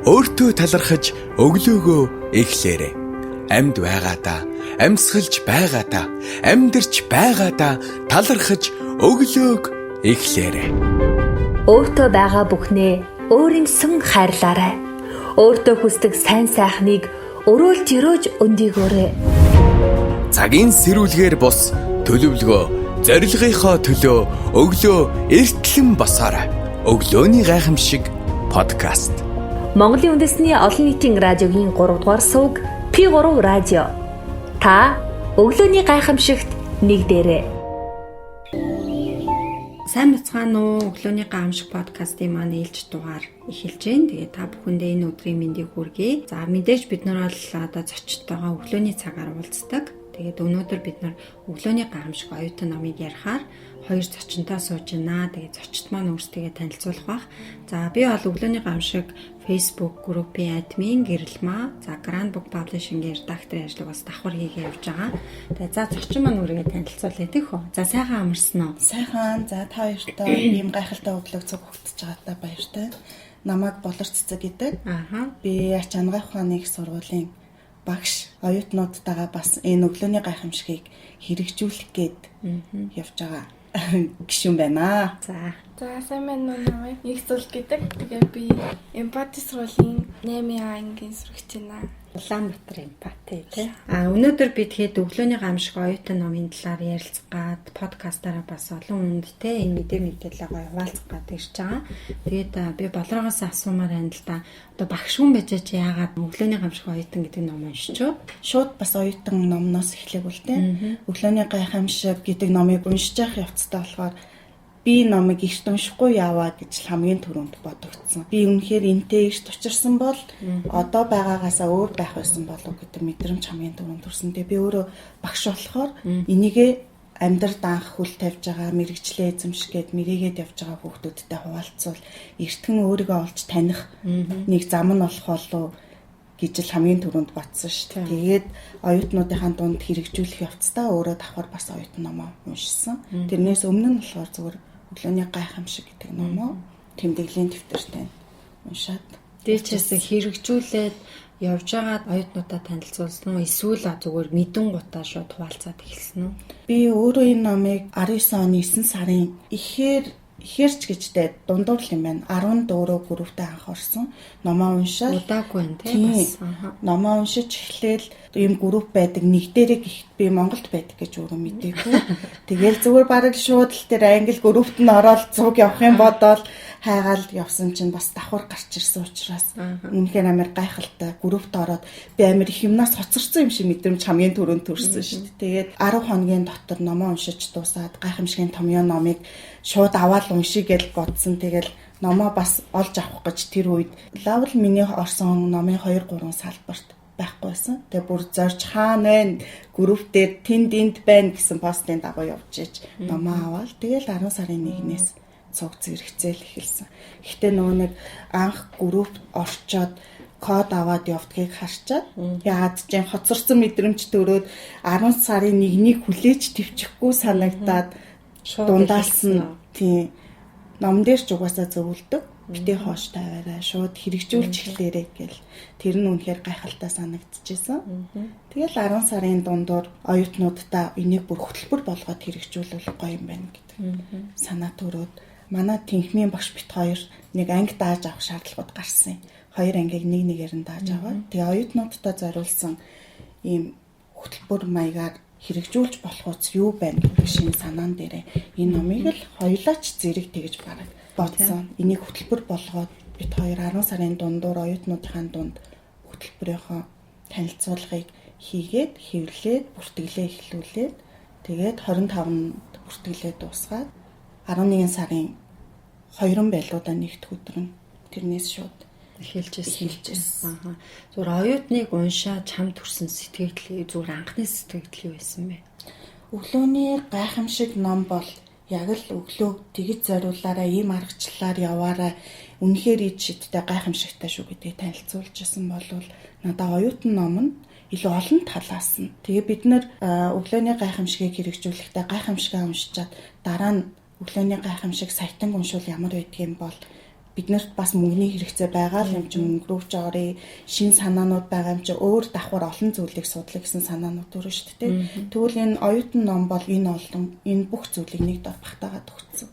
Өөртөө талархаж өглөөгөө эхлээрэй. Амьд байгаадаа, амьсгалж байгаадаа, амьдарч байгаадаа талархаж өглөөг эхлээрэй. Өөртөө байгаа бүхнээ өөрийнсөн хайрлаарай. Өөртөө хүсдэг сайн сайхныг өрөөлж өрөөж өндийгөөрэй. Цагийн сэрүүлгээр бус төлөвлөгөө, зорилгынхоо төлөө өглөө эртлэн босоорой. Өглөөний гайхамшиг подкаст. Монголын үндэсний олон нийтийн радиогийн 3 дугаар сувг P3 радио. Та өглөөний гайхамшигт нэг дээрээ. Сайн бацгаана уу? Өглөөний гайхамшиг подкастын маань ээлж дугаар эхэлж байна. Тэгээ та бүхэндээ энэ өдрийн мэндийг хүргэе. За, мэдээж бид нар бол одоо зочдтойгоо өглөөний цагаар уулздаг. Тэгээд өнөөдөр бид нар өглөөний гайхамшиг оюутан номыг ярихаар хоёр зочинтой сууж байна. Тэгээд зочид маань өөрсдийгөө танилцуулах бах. За, би бол өглөөний гайхамшиг Facebook группийн админ Гэрэлмаа. За, Grand Book Publishing-ийн редакторын ажлыг бас давхар хийгээ явж байгаа. Тэгээд за, зочин маань өөрийгөө танилцуулъя, тийх үү? За, сайхан амарсан уу? Сайхан. За, та хоёртой ийм гайхалтай өглөөг цуг өгтөж байгаадаа баяртай. Намайг Болор Цэцэг гэдэг. Би Ач Ангай ухааны их сургуулийн багш, оюутнуудтайгаа бас энэ өглөөний гайхамшигыг хэрэгжүүлэх гээд явж байгаа гишүүн байна. За. За, сайн байна уу, намайг Нэгцэл гэдэг. Тэгээ би эмпати сургуулийн 8 А ангийн сурагч байна. Улаанбаатар эмпати, тий. А өнөөдөр би тэгэхэд өглөөний гамшиг оюутан номын талаар ярилцах гад подкастаараа бас олон хүнд те энэ мэдээлэлээ гоё хуваалцах гад ирж байгаа. Тэгээд би Болроогоос асуумаар байна л да. Одоо багш хүн байж чи яагаад өглөөний гамшиг оюутан гэдэг ном уншичоо? Шууд бас оюутан номноос эхлэв үл те. Өглөөний гайхамшиг гэдэг номыг уншиж явах явцдаа болохоор би номыг эрт уншихгүй яваа гэж хамгийн түрүүнд бодогдсон. Би үнэхээр энтэй эрт учирсан бол одоо байгаагаасаа өөр байх байсан болов гэдэг мэдрэмж хамгийн түрүүнд төрсөн. Тэгээ би өөрөө багш болохоор энийгээ амьдралд анх хөл тавьж байгаа, мэрэгчлээ эзэмшгээд мэрийгээд явж байгаа хүүхдүүдтэй хуваалцвал эртхэн өөрийгөө олж таних нэг зам нь болох болов гэж л хамгийн түрүүнд бодсон шүү дээ. Тэгээд оюутнуудынхаа дунд хэрэгжүүлэх явцдаа өөрөө давхар бас оюутан номоо уншсан. Тэрнээс өмнө нь болохоор зүгээр өглөөний гайхамшиг гэдэг номоо тэмдэглэлийн дэвтэртэй уншаад. Дээчээс хэрэгжүүлээд явж байгаа оюутнуудаа танилцуулсан уу, эсвэл зүгээр мэдэн гутаа шууд хуваалцаад эхэлсэн үү? Би өөрөө энэ номыг 19 оны 9 сарын ихээр ихэрч гэжтэй дундуур юм байна. 14 групптэй анх орсон. Номоо уншаад удаагүй байна тий бас. Номоо уншиж эхлээл ийм групп байдаг. Нэг дээрээ гихт би Монголд байдаг гэж өөрөө мдээгүй. Тэгэл зүгээр бараг шууд л тэр англи группт нь ороод цуг явах юм бодоол хайгаал явсан чинь бас давхар гарч ирсэн учраас үнэхээр амар гайхалтай группт ороод би амар их юмнаас хоцорсон юм шиг мэдрэмж хамгийн түрүүнд төрсөн шүү дээ. Тэгээд 10 хоногийн дотор номоо уншиж дуусаад гайхамшигын томьёо номыг шууд аваад уншия гэж бодсон. Тэгэл номоо бас олж авах гэж тэр үед лавл миний орсон номын 2 3 салбарт байхгүй байсан. Тэгээ бүр зорж хаана вэ? Групп дээр тэнд энд байна гэсэн постын дагуу явж иж номоо аваад тэгэл 10 сарын 1-ээс цуг зэрэгцээл эхэлсэн. Гэхдээ нөгөө нэг анх групп орчоод код аваад явдгийг харчаад яагаад ч юм хоцорсон мэдрэмж төрөөд 10 сарын 1-нийг хүлээж төвчихгүй санагдаад дундаас нь тийм ном дээр ч угаасаа зөвлөдөг. Битээ хоош тавиараа шууд хэрэгжүүлж эхлээрэй гэл тэр нь үнэхээр гайхалтай санагдчихсэн. Тэгэл 10 сарын дундуур оюутнуудаа энийг бүр хөтөлбөр болгоод хэрэгжүүлвэл гоё юм байна гэдэг санаа төрөөд манай тэнхмийн багш бит хоёр нэг анги дааж авах шаардлагууд гарсан юм. Хоёр ангийг нэг нэгээр нь дааж аваад тэгээ оюутнуудтай зориулсан ийм хөтөлбөр маягаар хэрэгжүүлж болох үс юу байна гэдэг шинэ санаан дээрээ энэ номыг л хоёулаач зэрэг тэгж бараг бодсон. Энийг хөтөлбөр болгоод бит хоёр 10 сарын дундуур оюутнуудынхаа дунд хөтөлбөрийнхөө танилцуулгыг хийгээд, хэвлээд, бүртгэлээ эхлүүлээд тэгээд 25-нд бүртгэлээ дуусгаад 11 сарын 2 байлуудаа нэгдэх өдөр нь тэрнээс шууд эхэлж ирсэн. Зүгээр оюутныг уншаад чам төрсэн сэтгэгдэл, зүгээр анхны сэтгэгдэл юу байсан бэ? Өглөөний гайхамшиг ном бол яг л өглөө тэгж зориулаарай, ийм аргачлалаар яваарай, үнэхээр ид шидтэй гайхамшигтай шүү гэдгийг танилцуулж исэн бол надаа оюутан ном нь илүү олон талаас нь. Тэгээ бид нэр өглөөний гайхамшигыг хэрэгжүүлэхдээ гайхамшигаа уншичаад дараа нь өглөөний гайхамшиг саятан уншвал ямар байдгийг бол Биднэрт бас мөнгөний хэрэгцээ байгаа л юм чи мөнгө рүү ч оръё, шин санаанууд байгаа юм чи өөр давхар олон зүйлийг судлах гэсэн санаанууд төрнө шүү дээ. Тэгвэл энэ оюутан ном бол энэ олон энэ бүх зүйлийг нэг дор багтаагаад өгсөн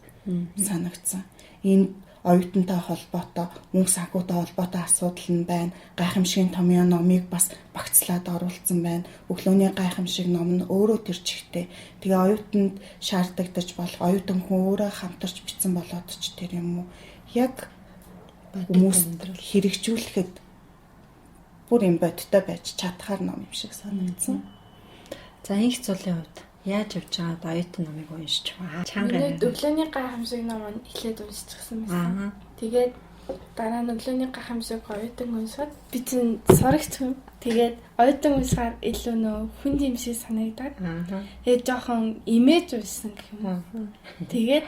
санагдсан. Энэ оюутантай холбоотой, мөнгө санхүүтэй холбоотой асуудал нь байна. Гайхамшигын томьёо номыг бас багцлаад оруулсан байна. Өглөөний гайхамшиг ном нь өөрөө тэр чигтээ. Тэгээ оюутанд шаардагдаж болох, оюутан хүн өөрөө хамтарч бичсэн болоод ч тэр юм уу. Яг хүмүүс хэрэгжүүлэхэд бүр юм бодтой байж чадхаар ном юм шиг санагдсан. За, инх зулын хувьд яаж явж байгаад оюутан номыг уншиж ба? Чанга. Өглөөний гайхамшиг ном нь эхлээд уншчихсан байсан. Тэгээд дараа нь өглөөний гайхамшиг оюутан уншаад би чинь сурагч хүн. Тэгээд оюутан уншихаар илүү нөө хүн юм шиг санагдаад. Тэгээд жоохон имэж уншсан гэх юм уу. Тэгээд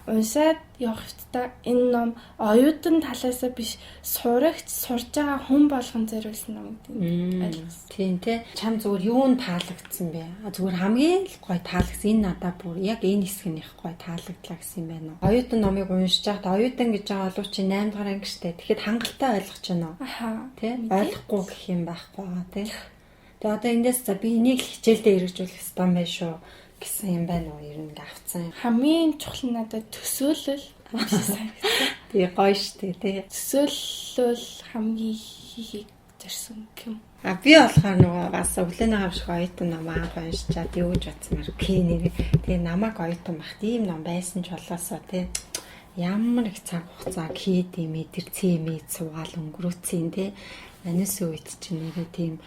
уншаад явах хэвтээ энэ ном оюутан талаасаа биш, сурагч, сурж байгаа хүн болгон зориулсан ном гэдэг ойлгосон. Тийм тий. Чам зүгээр юу нь таалагдсан бэ? Зүгээр хамгийн л гоё таалагдсан. Энэ надаа бүр яг энэ хэсэг нь их гоё таалагдлаа гэсэн юм байна уу? Оюутан номыг уншиж байхад оюутан гэж байгаа болов чи 8 дугаар анги штэ. Тэгэхэд хангалттай ойлгож байна уу? Аха. Тий? Ойлгохгүй гэх юм байхгүй байгаа тий. Тэгээ одоо эндээс за би энийг л хичээлдээ хэрэгжүүлэх ёстой юм байна шүү гэсэн юм байна уу? Ер нь ингээ авцсан. Хамгийн чухал нь надад төсөөлөл юм шиг санагдсан. Тэгээ гоё штэ тий. Төсөөлөл хамгийн хийхийг зорьсон юм. А би болохоор нөгөө бас өглөөний гамшиг оюутан ном анх уншичаад юу гэж бодсонаар гэх нэр. Тэгээ намайг оюутан багт ийм ном байсан ч болоосоо тий. Ямар их цаг хугацаа кид имээ тэр цэмээ суугаал өнгөрөөцсөн тий. Манайс үед чинь нэрээ тийм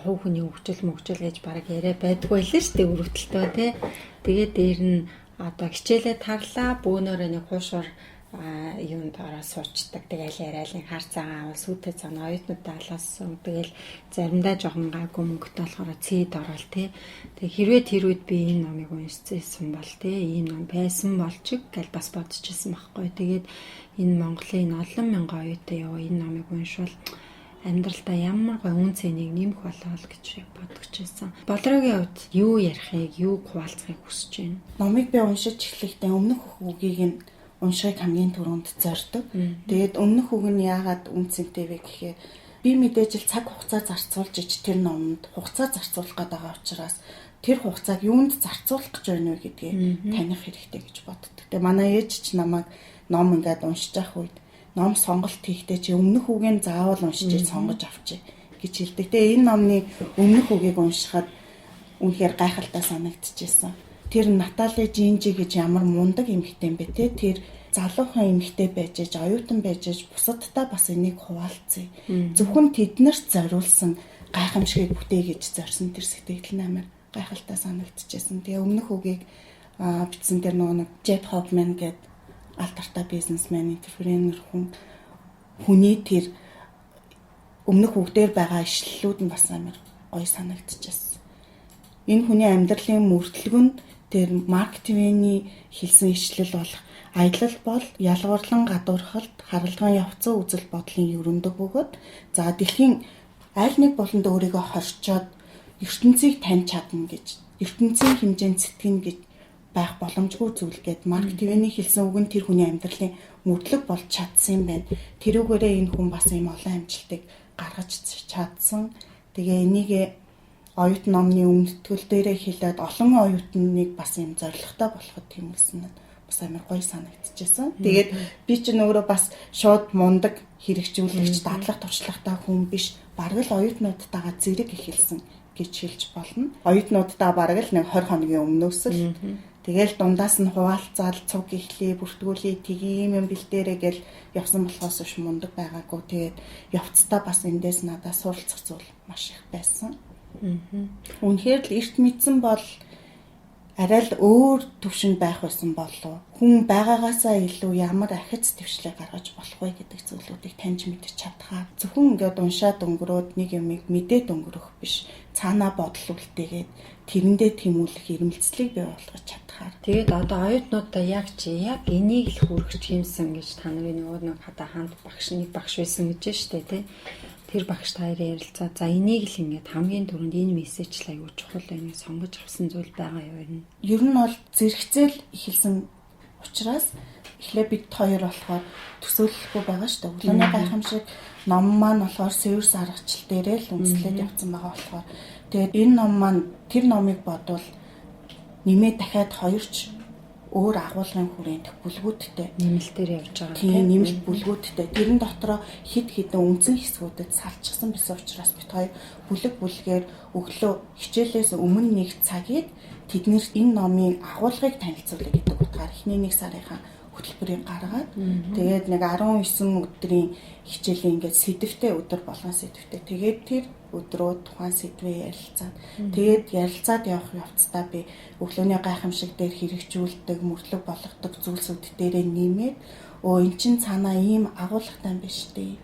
хувь хүний хөгжил мөгжил гэж бараг яриа байдгүй байлаа шүү дээ өрөвдөлтөө тий. Тэгээ дээр нь одоо хичээлээ тарлаа, бөөнөрөө нэг хуушуур юунд ороо суучдаг. Тэгэл яриа л хар цагаан авал сүйтэй цаана оюутнуудаа алаасан. Тэгэл заримдаа жоохон гайгүй мөнгөтэй болохоор цэд орол тий. Тэг хэрвээ тэр үед би энэ номыг уншижсэн бол тий, ийм ном байсан болч гэл бас бодож ирсэн байхгүй. Тэгээд энэ Монголын олон мянган оюутан ёо энэ номыг уншвал амьдралдаа ямар гоё үн цэнийг нэмэх болоо л гэж бодож байсан. Болрогийн хувьд юу ярихыг, юу хуваалцахыг хүсэж байна? Номыг би уншиж эхлэхдээ өмнөх үгийг нь уншихыг хамгийн түрүүнд зорддог. Тэгээд өмнөх үг нь яагаад үн цэнтэй вэ гэхээр би мэдээж л цаг хугацаа зарцуулж ич тэр номонд хугацаа зарцуулах гээд байгаа учраас тэр хугацааг юунд зарцуулах гэж байна вэ гэдгийг таних хэрэгтэй гэж боддог. Тэгээ манай ээж ч намайг ном ингээд уншиж явах үед ном сонголт хийхдээ чи өмнөх үгийг заавал уншиж сонгож авчи гэж хэлдэг. Тэгээ энэ номны өмнөх үгийг уншихад үнэхээр гайхалтай санагдчихсэн. Тэр Натали Жинжи гэж ямар мундаг эмэгтэй юм бэ те. Тэр залуухан эмэгтэй байж аж, оюутан байж аж бусадтай бас энийг хуваалцъя. Зөвхөн тэднэрт зориулсан гайхамшигыг бүтээ гэж зорьсон тэр сэтгэл нь амар гайхалтай санагдчихсэн. Тэгээ өмнөх үгийг бичсэн тэр нөгөө нэг Джеф Хопман гэдэг алдартай бизнесмен, entrepreneur хүн хүний тэр өмнөх үг дээр байгаа ишлэлүүд нь бас амар гоё санагдчихсэн. Энэ хүний амьдралын мөрдлөг нь тэр Марк Твений хэлсэн ишлэл болох аялал бол ялгуурлан гадуурхалт, харалгаан явцсан үзэл бодлын ерөндөг бөгөөд за дэлхийн аль нэг буланд өөрийгөө хорчоод ертөнцийг таньж чадна гэж, ертөнцийн хэмжээнд сэтгэнэ гэж байх боломжгүй зүйл гээд Марк Твений хэлсэн үг нь тэр хүний амьдралын мөрдлөг болж чадсан юм байна. Тэрүүгээрээ энэ хүн бас ийм олон амжилтыг гаргаж чадсан. Тэгээ энийг оюутан номны өмнөтгөл дээрээ хэлээд олон оюутныг бас ийм зоригтой болоход тэмүүлсэн нь бас амар гоё санагдчихсан. Тэгээд би чинь өөрөө бас шууд мундаг хэрэгжүүлэгч, дадлах туршлагатай хүн биш. Бараг л оюутнуудтайгаа зэрэг эхэлсэн гэж хэлж болно. Оюутнуудтай бараг л нэг 20 хоногийн өмнөөс л тэгэл дундаас нь хуваалцаал цуг эхлэе, бүртгүүлээ, тгийм юм бэлдээрээ гэл явсан болохоос биш мундаг байгаагүй. Тэгээд явцдаа бас эндээс надад суралцах зүйл маш их байсан. Үнэхээр л эрт мэдсэн бол арай л өөр төвшөнд байх байсан болов. Хүн байгаагаасаа илүү ямар ахиц твшлээ гаргаж болох вэ гэдэг зүйлүүдийг таньж мэдэж чадхаа. Зөвхөн ингээд уншаад өнгөрөөд нэг юмыг мэдээд өнгөрөх биш. Цаанаа бодол үлдээгээд тэрэндээ тэмүүлэх эрмэлзлийг бий болгож чадхаар. Тэгээд одоо оюутнуудаа яг чи яг энийг л хүргэж юмсан гэж та нарын нөгөө нэг хада хаанд багш нэг багш байсан гэж штэ тий. Тэр багш та хоёрын ярилцаа. За энийг л ингээд хамгийн түрүүнд энэ мессеж л аягүй чухал байна гэж сонгож авсан зүйл байгаа юу ер нь? Ер нь бол зэрэгцээл эхэлсэн учраас Эхлээ бид хоёр болохоор төсөөлөхгүй байгаа шүү дээ. Өглөөний гайхамшиг ном маань болохоор Северс аргачлал дээрээ л үндэслээд явцсан байгаа болохоор тэгээд энэ ном маань тэр номыг бодвол нэмээ дахиад хоёрч өөр агуулгын хүрээнд бүлгүүдтэй нэмэлтээр явж байгаа тийм нэмэлт бүлгүүдтэй тэрэн дотроо хэд хэдэн үндсэн хэсгүүдэд салчихсан байсан учраас бид хоёр бүлэг бүлгээр өглөө хичээлээс өмнө нэг цагийг тэднэрт энэ номын агуулгыг танилцуулъя гэдэг утгаар эхний нэг сарынхаа хөтөлбөрийг гаргаад тэгээд нэг 19 өдрийн хичээлийн ингээд сэдвтэй өдөр болгон сэдвтэй. Тэгээд тэр өдрөө тухайн сэдвээ ярилцаад тэгээд ярилцаад явах явцдаа би өглөөний гайхамшиг дээр хэрэгжүүлдэг, мөрдлөг болгодог зүйлсүүд дээрээ нэмээд өө эн чин цаанаа ийм агуулгатай юм биш үү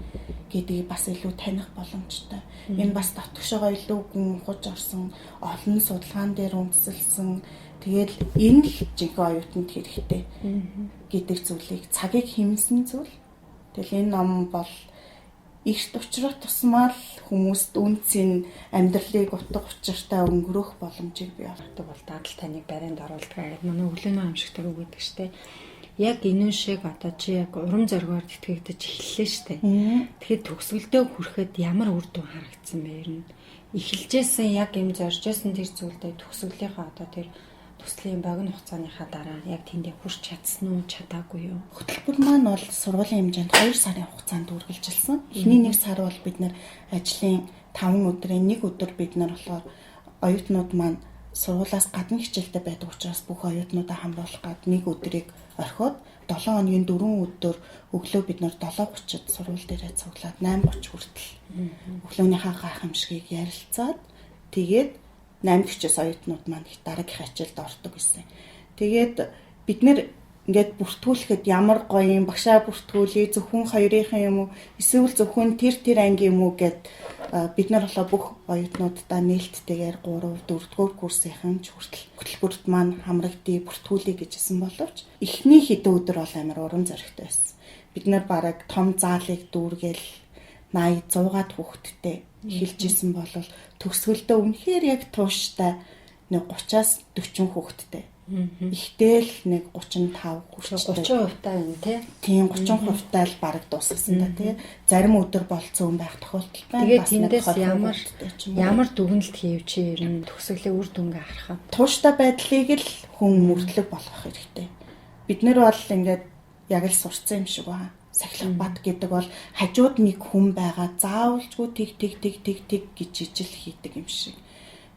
гэдгийг бас илүү таних боломжтой. Энэ бас дотгошоогоо илүү гүн ухаж орсон, олон судалгаан дээр үндэслэсэн. Тэгэл энэ л жинхэнэ оюутанд хэрэгтэй гэдэг зүйлийг цагийг хэмнэсэн зүйл. Тэгэл энэ ном бол эрт учрах тусмаа л хүмүүст үнцийн амьдралыг утга учиртай өнгөрөөх боломжийг бий болгодог бол дадал таныг барайнд оруулдаг гэдэг манай өглөөний амшигтар үг гэдэг штэ. Яг энэ шиг одоо чи яг урам зоригоор тэтгэгдэж эхэллээ штэ. Тэгэхээр төгсгөлдөө хүрэхэд ямар үр дүн харагдсан бэ ер нь? Эхэлжсэн яг юм зоржсэн тэр зүйлдээ төгсгөлийнхаа одоо тэр төслийн богино хугацааныхаа дараа яг тэндээ хүрч чадсан уу, чадаагүй юу? Хөтөлбөр маань бол сургуулийн хэмжээнд 2 сарын хугацаанд үргэлжилсэн. Эхний 1 сар бол бид нэр ажлын 5 өдрийн 1 өдөр бид нар болохоор оюутнууд маань сургуулиас гадна хичээлтэй байдаг учраас бүх оюутнуудаа хамруулах гад нэг өдрийг орхиод 7 хоногийн 4 өдөр өглөө бид нар 7:30-д сургууль дээрээ цуглаад 8:30 хүртэл өглөөнийхөө гайхамшигыг ярилцаад тэгээд 8:40-оос оюутнууд маань их дараагийнхаа хичээлд ордог гэсэн. Тэгээд бид нэр ингээд бүртгүүлэхэд ямар гоё юм багшаа бүртгүүлээ зөвхөн хоёрынхан юм уу эсвэл зөвхөн тэр анги юм уу гэд бид нар болохоор бүх оюутнууддаа нээлттэйгээр 3 4 дугаар курсынхан ч хүртэл хөтөлбөрт маань хамрагдъя бүртгүүлье гэжсэн боловч эхний хэдэн өдөр бол амар урам зоригтой байсан. Бид нар бараг том заалыг дүүргээл 80 100-аад хүүхэдтэй эхэлж исэн бол төгсгөлдөө үнэхээр яг тууштай нэг 30-аас 40 хүүхэдтэй. Ихтэй л нэг 35 хүрчтэй. 30% таа юм тий. Тийм 30% таа л бараг дуусгасан да тий. Зарим өдөр болцсон байх тохиолдол байна. Тэгээд тэндээс ямар дүгнэлт хийв чи ер нь төгсгөлийн үр дүнгээ харахад? Тууштай байдлыг л хүн мөрдлөг болгох хэрэгтэй. Бид нэр бол ингээд яг л сурцсан юм шиг байна. Сахилах бат гэдэг бол хажууд нэг хүн байгаа заавалжгүй тэг тэг тэг тэг тэг гэж ижил хийдэг юм шиг.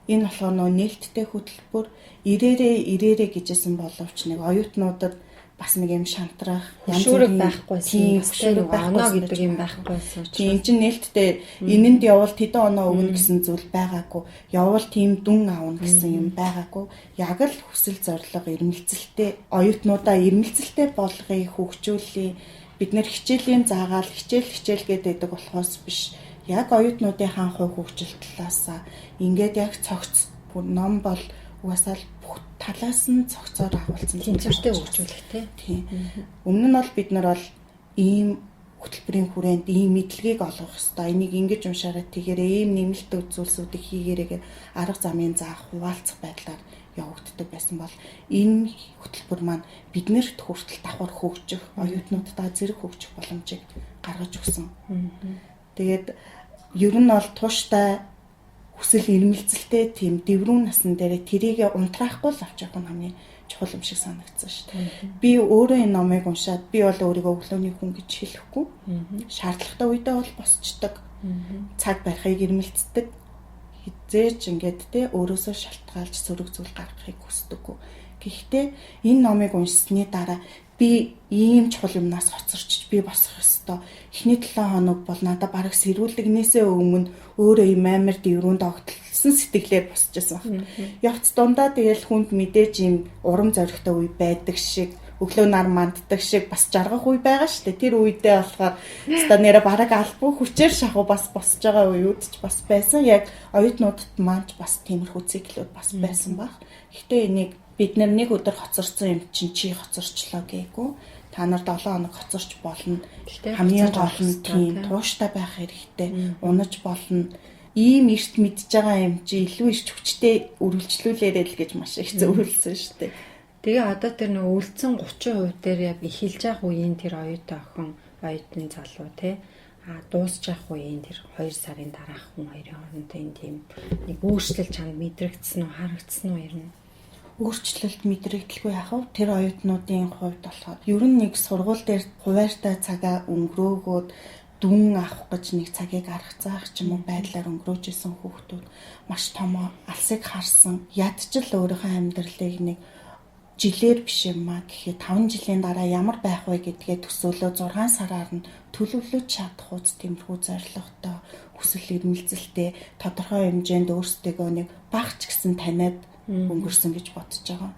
Энэ болохоор нөө нээлттэй хөтөлбөр ирээрээ ирээрээ гэжсэн боловч нэг оюутнуудад бас нэг юм шантрах янз бүрийн байхгүйсэн хөшүүрэг оноо гэдэг юм байхгүйсэн. Тийм чинь нээлттэй энэнд явбал тэдэн оноо өгнө гэсэн зүйл байгаагүй. Явбал тийм дүн авна гэсэн юм байгаагүй. Яг л хүсэл зорилго эрмэлзэлтэй оюутнуудаа эрмэлзэлтэй болгоё, хөгжүүлье. Бид нэр хичээлийн заагаал хичээл хичээл гэдэг болохоос биш. Яг оюутнуудынхаа хувь хөгжил талаасаа ингээд яг цогц ном бол угаасаа л бүх талаас нь цогцоор агуулсан тэнцвэртэй хөгжүүлэх тий. Өмнө нь бол бид нар бол ийм хөтөлбөрийн хүрээнд ийм мэдлэгийг олгох ёстой. Энийг ингэж уншаарай тэгээрээ ийм нэмэлт зүйлсүүдийг хийгээрэй гэх арга замын заах хуваалцах байдлаар явагддаг байсан бол энэ хөтөлбөр маань биднэрт хүртэл давхар хөгжих, оюутнууддаа зэрэг хөгжих боломжийг гаргаж өгсөн. Тэгээд ер нь бол тууштай хүсэл эрмэлзэлтэй тийм дэврүүн насан дээр тэрийг унтраахгүй л авч явах нь хамгийн чухал юм шиг санагдсан шүү дээ. Би өөрөө энэ номыг уншаад би бол өөрийгөө өглөөний хүн гэж хэлэхгүй. Шаардлагатай үедээ бол босчдөг. Цаг барихыг эрмэлздэг. Хизээч ингээд те өөрөөсөө шалтгаалж сөрөг зүйл гаргахыг хүсдэггүй. Гэхдээ энэ номыг уншсны дараа би ийм чухал юмнаас хоцорч би босох ёстой. Эхний 7 хоног бол надад бараг сэрүүлэгнээсээ өмнө өөрөө ийм амар дэврүүнд огтлсон сэтгэлээр босч байсан баг. Явц дундаа тэгэл хүнд мэдээж ийм урам зоригтой үе байдаг шиг өглөө нар манддаг шиг бас жаргах үе байгаа шүү дээ. Тэр үедээ болохоор өстой нэрэ бараг албан хүчээр шахуу бас босч байгаа үеүд ч бас байсан. Яг оюутнуудад маань ч бас тиймэрхүү циклүүд бас байсан баг. Гэхдээ энийг бид нар нэг өдөр хоцорсон юм чинь чи хоцорчлоо гээгүй. Та нар 7 хоног хоцорч болно. Хамгийн гол нь тийм тууштай байх хэрэгтэй. Унаж болно. Ийм эрт мэдж байгаа юм чи илүү ирч хүчтэй үргэлжлүүлээрэй л гэж маш их зөвлөсөн шүү дээ. Тэгээ одоо тэр нөгөө үлдсэн 30% дээр яг эхэлж явах үеийн тэр оюутан охин, оюутан залуу те дуусч явах үеийн тэр 2 сарын дараах хүн хоёрын хооронд энэ тийм нэг өөрчлөлт чанд мэдрэгдсэн үү, харагдсан уу ер нь? Өөрчлөлт мэдрэгдэлгүй яах вэ? Тэр оюутнуудын хувьд болохоор ер нь нэг сургууль дээр хуваарьтай цагаа өнгөрөөгөөд дүн авах гэж нэг цагийг аргацаах ч юм уу байдлаар өнгөрөөж исэн хүүхдүүд маш том алсыг харсан. Ядчил өөрийнхөө амьдралыг нэг жилээр биш юм а гэхэд 5 жилийн дараа ямар байх вэ гэдгээ төсөөлөө 6 сараар нь төлөвлөж чадах үз тиймэрхүү зорилготой, хүсэл эрмэлзэлтэй, тодорхой хэмжээнд өөрсдөө нэг баг ч гэсэн таниад өнгөрсөн гэж бодож байгаа.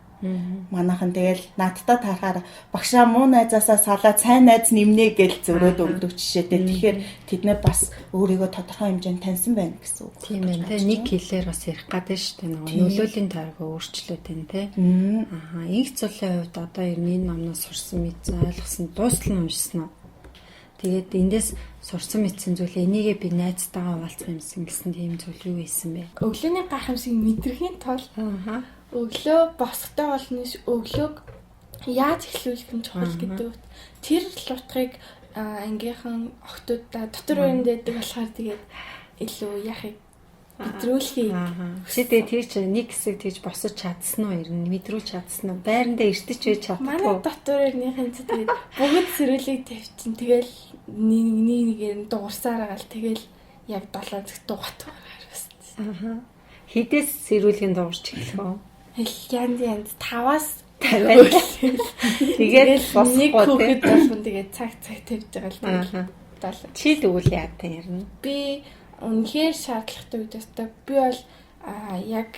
Манайхан тэгэл надтай тарахаар багшаа муу найзаасаа салаад сайн найз нэмнэ гэж зөрөөд өгдөг жишээтэй. Тэгэхээр тэд нэр бас өөрийгөө тодорхой хэмжээнд таньсан байна гэсэн үг. Тийм байна те. Нэг хэлээр бас ярих гэдэг шүү дээ. Нөгөө нөлөөлийн тойргоо өөрчлөөд байна те. Аа, инх зулын хувьд одоо ер нь энэ номноос сурсан мэдсэн, ойлгосон, дуустал нь уншсан уу? Тэгээд эндээс сурсан мэдсэн зүйл энийгээ би найзтайгаа хуваалцах юмсан гэсэн тийм зүйл юу байсан бэ? Өглөөний гайхамшиг мэдрэхийн тулд өглөө босохтой болно ш өглөөг яаж эхлүүлэх нь чухал гэдэг. Тэр лутгыг ангийнхан охтуудаа дотор байранд байдаг болохоор тэгээд илүү яахыг мэдрүүлэхийг. Чи тэгээ тэр чинь нэг хэсэг тэгж босож чадсан уу ер нь мэдрүүлж чадсан уу? Байрандаа эртэж байж чаддгүй. Манай дотор байрныхын ч тэгээд бүгд сэрүүлэг тавьчин. Тэгэл нэг нэгээр нь дуурсаар байгаа л тэгэл яг 7 цаг дугат гарсан. Хідээс сэрүүлгийн дуурч эхлэх үү? Янз янз 5-аас 50. Тэгээд нэг хүүхэд болгон тэгээд цаг цаг тавьж байгаа л тэгэл 7. Чи тэгвэл яатай ер нь? Би үнэхээр шаардлагатай үед өстой. Би бол яг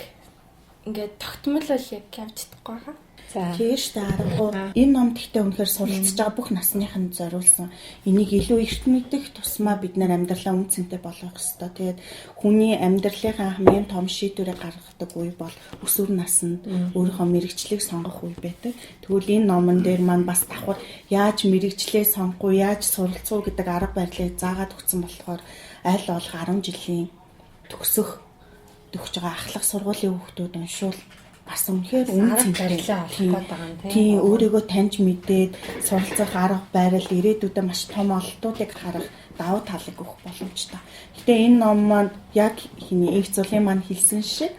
ингээд тогтмол бол яг явж чадахгүй байгаа. Тийм шүү дээ, аргагүй. Энэ ном гэхдээ үнэхээр суралцж байгаа бүх насныханд зориулсан. Энийг илүү эрт мэдэх тусмаа бид нар амьдралаа үн цэнтэй болгох ёстой. Тэгээд хүний амьдралынхаа хамгийн том шийдвэрийг гаргадаг үе бол өсвөр наснд өөрийнхөө мэрэгчлийг сонгох үе байдаг. Тэгвэл энэ номон дээр маань бас давхар яаж мэрэгчлээ сонгох уу, яаж суралцах уу гэдэг арга барилыг заагаад өгсөн болохоор аль болох 10 жилийн төгсөх төгсөж байгаа ахлах сургуулийн хүүхдүүд уншвал бас үнэхээр үн цэнтэй барилаа олох гээд байгаа юм тийм. Тийм, өөрийгөө таньж мэдээд суралцах арга барил ирээдүйдээ маш том ололтуудыг харах давуу талыг өгөх боломжтой. Гэтэ энэ ном маань яг хиний их зулын маань хэлсэн шиг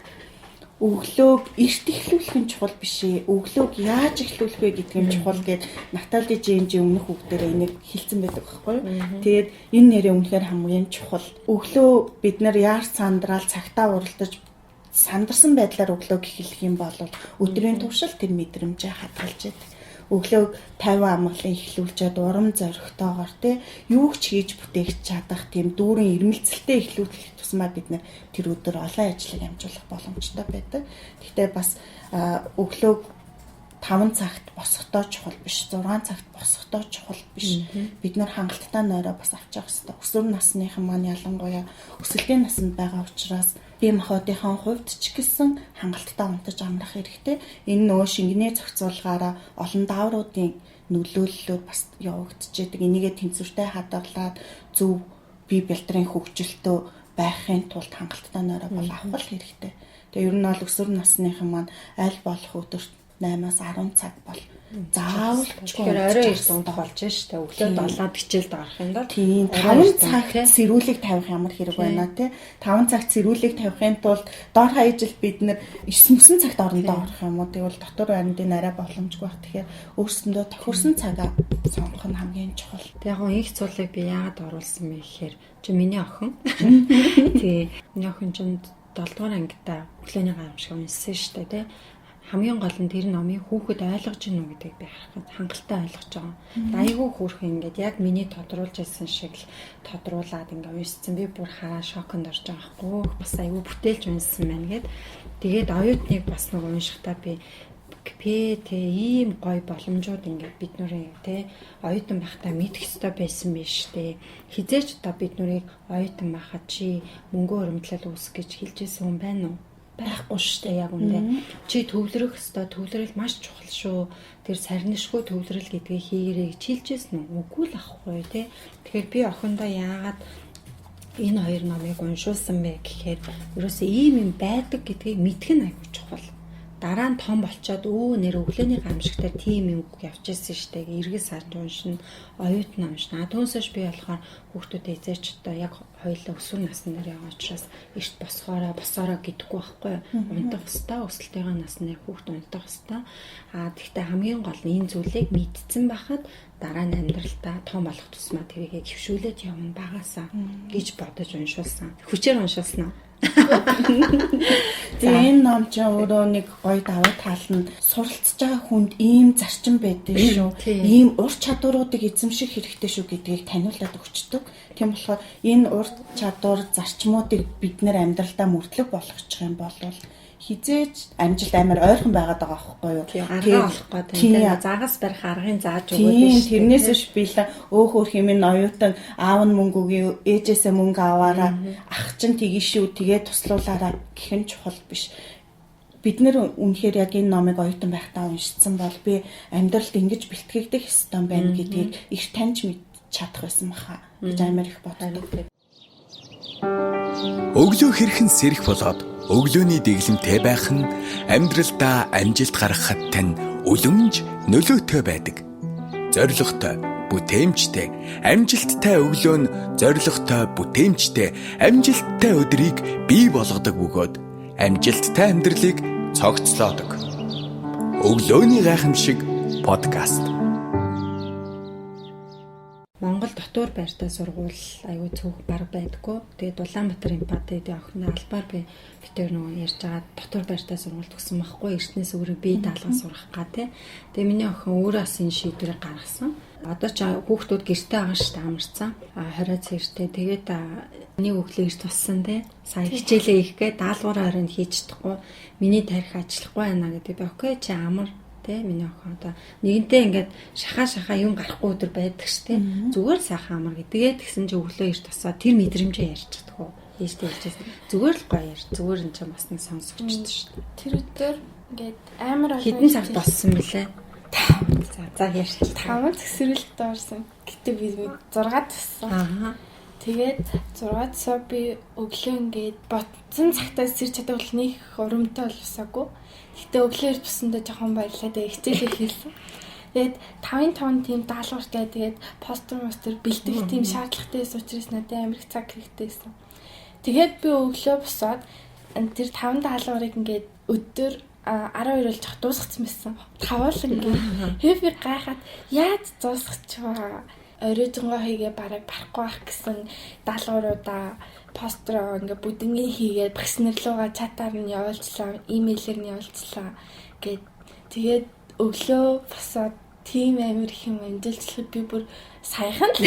өглөөг эрт эхлүүлэх нь чухал биш ээ. Өглөөг яаж эхлүүлэх вэ гэдг нь чухал гэд Натали Жинжийн өмнөх үг дээр энийг хэлсэн байдаг байхгүй юу? Тэгээд энэ нэрээ үнэхээр хамгийн чухал. Өглөө бид нар яар сандраал цагтаа уралдаж сандарсан байдлаар өглөөг эхлэх юм бол өдрийн туршил тэр мэдрэмжээ хадгалж яадаг. Өглөөг 50 амгалан эхлүүлчихэд урам зоригтойгоор те юу ч хийж бүтээх чадах тийм дүүрэн ирмэлцэлтэй эхлүүлэх тусмаа бид нэр тэр өдөр олон ажлыг амжуулах боломжтой байдаг. Гэхдээ бас өглөөг 5 цагт босохдоо чухал биш, 6 цагт босохдоо чухал биш. Бид нар хангалттай нойроо бас авч явах хэрэгтэй. Өсвөр насныхан маань ялангуяа өсөлтийн наснд байгаа учраас бие махбодынхон хувьд ч гэсэн хангалттай унтаж амрах хэрэгтэй. Энэ нөгөө шингэний зохицуулгаараа олон даавруудын нөлөөллөөр бас явагдчихэдэг. Энийгээ тэнцвэртэй хадгалаад зөв бие бэлтрийн хөгжилтөө байхын тулд хангалттай нойроо бол авах хэрэгтэй. Тэгээ ер нь бол өсвөр насныхан маань аль болох өдөрт 8-аас 10 цаг бол заавал тэгэхээр орой эрт унтах болж штэ. Өглөө 7-д хичээлд орох юм бол тийм 5 цагт сэрүүлэг тавих ямар хэрэг байна те. 5 цагт сэрүүлэг тавихын тулд дор хаяж л бид нэр 9 цагт орондоо орох юм уу? Тэгвэл дотор байрны арай боломжгүй байх. Тэгэхээр өөрсөндөө тохирсон цагаа сонгох нь хамгийн чухал. Тэг яг инх цулыг би яагаад оруулсан бэ гэхээр чи миний охин. Тий. Миний охин чинь 7 дугаар ангидаа өглөөний гайхамшиг уншсан штэ тий. Хамгийн гол нь тэр номыг хүүхэд ойлгож гинүү гэдгийг би харах гэж хангалттай ойлгож байгаа. Айгүй хөөрхөн ингээд яг миний тодруулж ирсэн шиг л тодруулаад ингээд уншсан. Би бүр хараа шоконд орж байгаа хгүй. Бас айгүй бүтээлж уншсан байна гэд. Тэгээд оюутныг бас нэг уншихдаа би П тэ ийм гоё боломжууд ингээд бид нүрийн тэ оюутан байхдаа мэдэх ёстой байсан биш тэ. Хизээч одоо бид нүрийг оюутан байхад чи мөнгө өрөмтлөл үүсгэх гэж хэлж исэн хүн байна уу? Байхгүй шүү дээ яг үндэ. Чи төвлөрөх ёстой, төвлөрөл маш чухал шүү. Тэр сарнишгүй төвлөрөл гэдгийг хийгэрэй гэж хэлж исэн үү? Үгүй л ахгүй тий. Тэгэхээр би охиндоо яагаад энэ хоёр номыг уншуулсан бэ гэхээр ерөөсөө ийм юм байдаг гэдгийг мэдэх нь айгүй чухал. Дараа нь том болчоод нэр өглөөний гамшигтаар тийм юм явж ирсэн штэ эргэл сарж уншина, оюутан уншина. Түүнээс хойш би болохоор хүүхдүүдэд эзээч одоо яг хоёулаа өсвөр насн дээр байгаа учраас эрт босоороо гэдэггүй байхгүй. Унтах хэвээр өсөлтийнхөө насн дээр хүүхд унтах хэвээр. Тэгвэл хамгийн гол нь энэ зүйлийг мэдсэн байхад дараа нь амьдралдаа том болох тусмаа тэрийгэ хөвшүүлээд явна багасаа гэж бодож уншуулсан. Хүчээр уншуулсан уу? Тэгээ энэ ном ч өөрөө нэг гоё давуу тал нь суралцж байгаа хүнд ийм зарчим байдаг шүү. Ийм ур чадваруудыг эзэмших хэрэгтэй шүү гэдгийг таниулаад өгчдөг. Тийм болохоор энэ ур чадвар зарчмуудыг бид нэр амьдралдаа мөрдлөг болгочих юм бол хизээж амжилт амар ойрхон байгаад байгаа байхгүй юу? Арга олох гэдэг. Тийм загас барих аргыг зааж өгөөд шүү. Тэрнээс биш билээ өөх хэмээн оюутан аав нь мөнгө өгье, ээжээсээ мөнгө аваараа, ах чинь тгий шүү, тэгээ туслуулаараа гэх нь чухал биш. Бид нэр үнэхээр яг энэ номыг оюутан байхдаа уншицсан бол би амьдралд ингэж бэлтгэгдэх ёстой байна гэдгийг их таньж мэдж чадах байсан баха гэж амар их боддог. Өглөө хэрхэн сэрэх болоод өглөөний дэглэмтэй байх нь амьдралдаа амжилт гаргахад тань үлэмж нөлөөтэй байдаг. Зорилготой, бүтээмжтэй, амжилттай өглөө нь зорилготой, бүтээмжтэй, амжилттай өдрийг бий болгодог бөгөөд амжилттай амьдралыг цогцлоодог. Өглөөний гайхамшиг подкаст. Монгол дотуур байртай сургууль аюу цөөх баг байдаггүй. Тэгээд Улаанбаатар эмпати гэдэг охин албаар би битэр нөгөө ярьж байгаа дотуур байртай сургууль төгсөн байхгүй. Эртнээс өөрөө бие даалга сурах га тий. Тэгээ миний охин өөрөө бас энэ шийдвэрийг гаргасан. Одоо ч хүүхдүүд гэрте байгаа шүү дээ амарцсан. 20 цэртэй. Тэгээд нэг өглөө эрт туссан тий. Сая хичээлээ хийх гээ даалгавраа оройн хийж чадахгүй. Миний тарих ажиллахгүй байна гэдэг би окей чи амар тэ миний охин одоо нэгэнтээ ингээд шахаа юм гарахгүй өдөр байдаг ш тэ зүгээр сайхан амар гэдгээ тэгсэн чи өглөө эрт тусаа тэр мэдрэмжээ ярьж чадах уу ээжтэй ярьжсэн зүгээр л гоё ярьж зүгээр эн чинь бас нэг сонсогчд ш тэр өдөр ингээд амар олон хэдэн цагт боссон бэлээ за ярьж 5 зэсрэлт орсон гэтээ би 6 туссан аа. Тэгээд 6 тусаа би өглөө ингээд ботсон цагтаас сэрч чаддаг бол нэг урамтай болсоогүй. Гэтэ өглөө эрт босондоо жоохон баярлаа. Тэгээд хичээлээ хийсэн. Тэгээд 5-5 тийм даалгавартай тэгээд постэр бэлтгэх тийм шаардлагатай байсан учраас надад амар их цаг хэрэгтэй байсан. Тэгээд би өглөө босоод тэр 5 даалгаврыг ингээд өдөр 12 болж дуусгацсан байсан. 5 л ингээд хэвээ гайхаад яаж дуусгачихваа. Оройжонгоо хийгээ бараг барахгүй байх гэсэн даалгавруудаа постероо ингээ бүдэнгийн хийгээд багш нар руугаа чатаар нь явуулчлаа, имэйлээр нь явуулчлаа гэд. Тэгээд өглөө босоод тийм амар их юм амжилтлахад би бүр саяхан л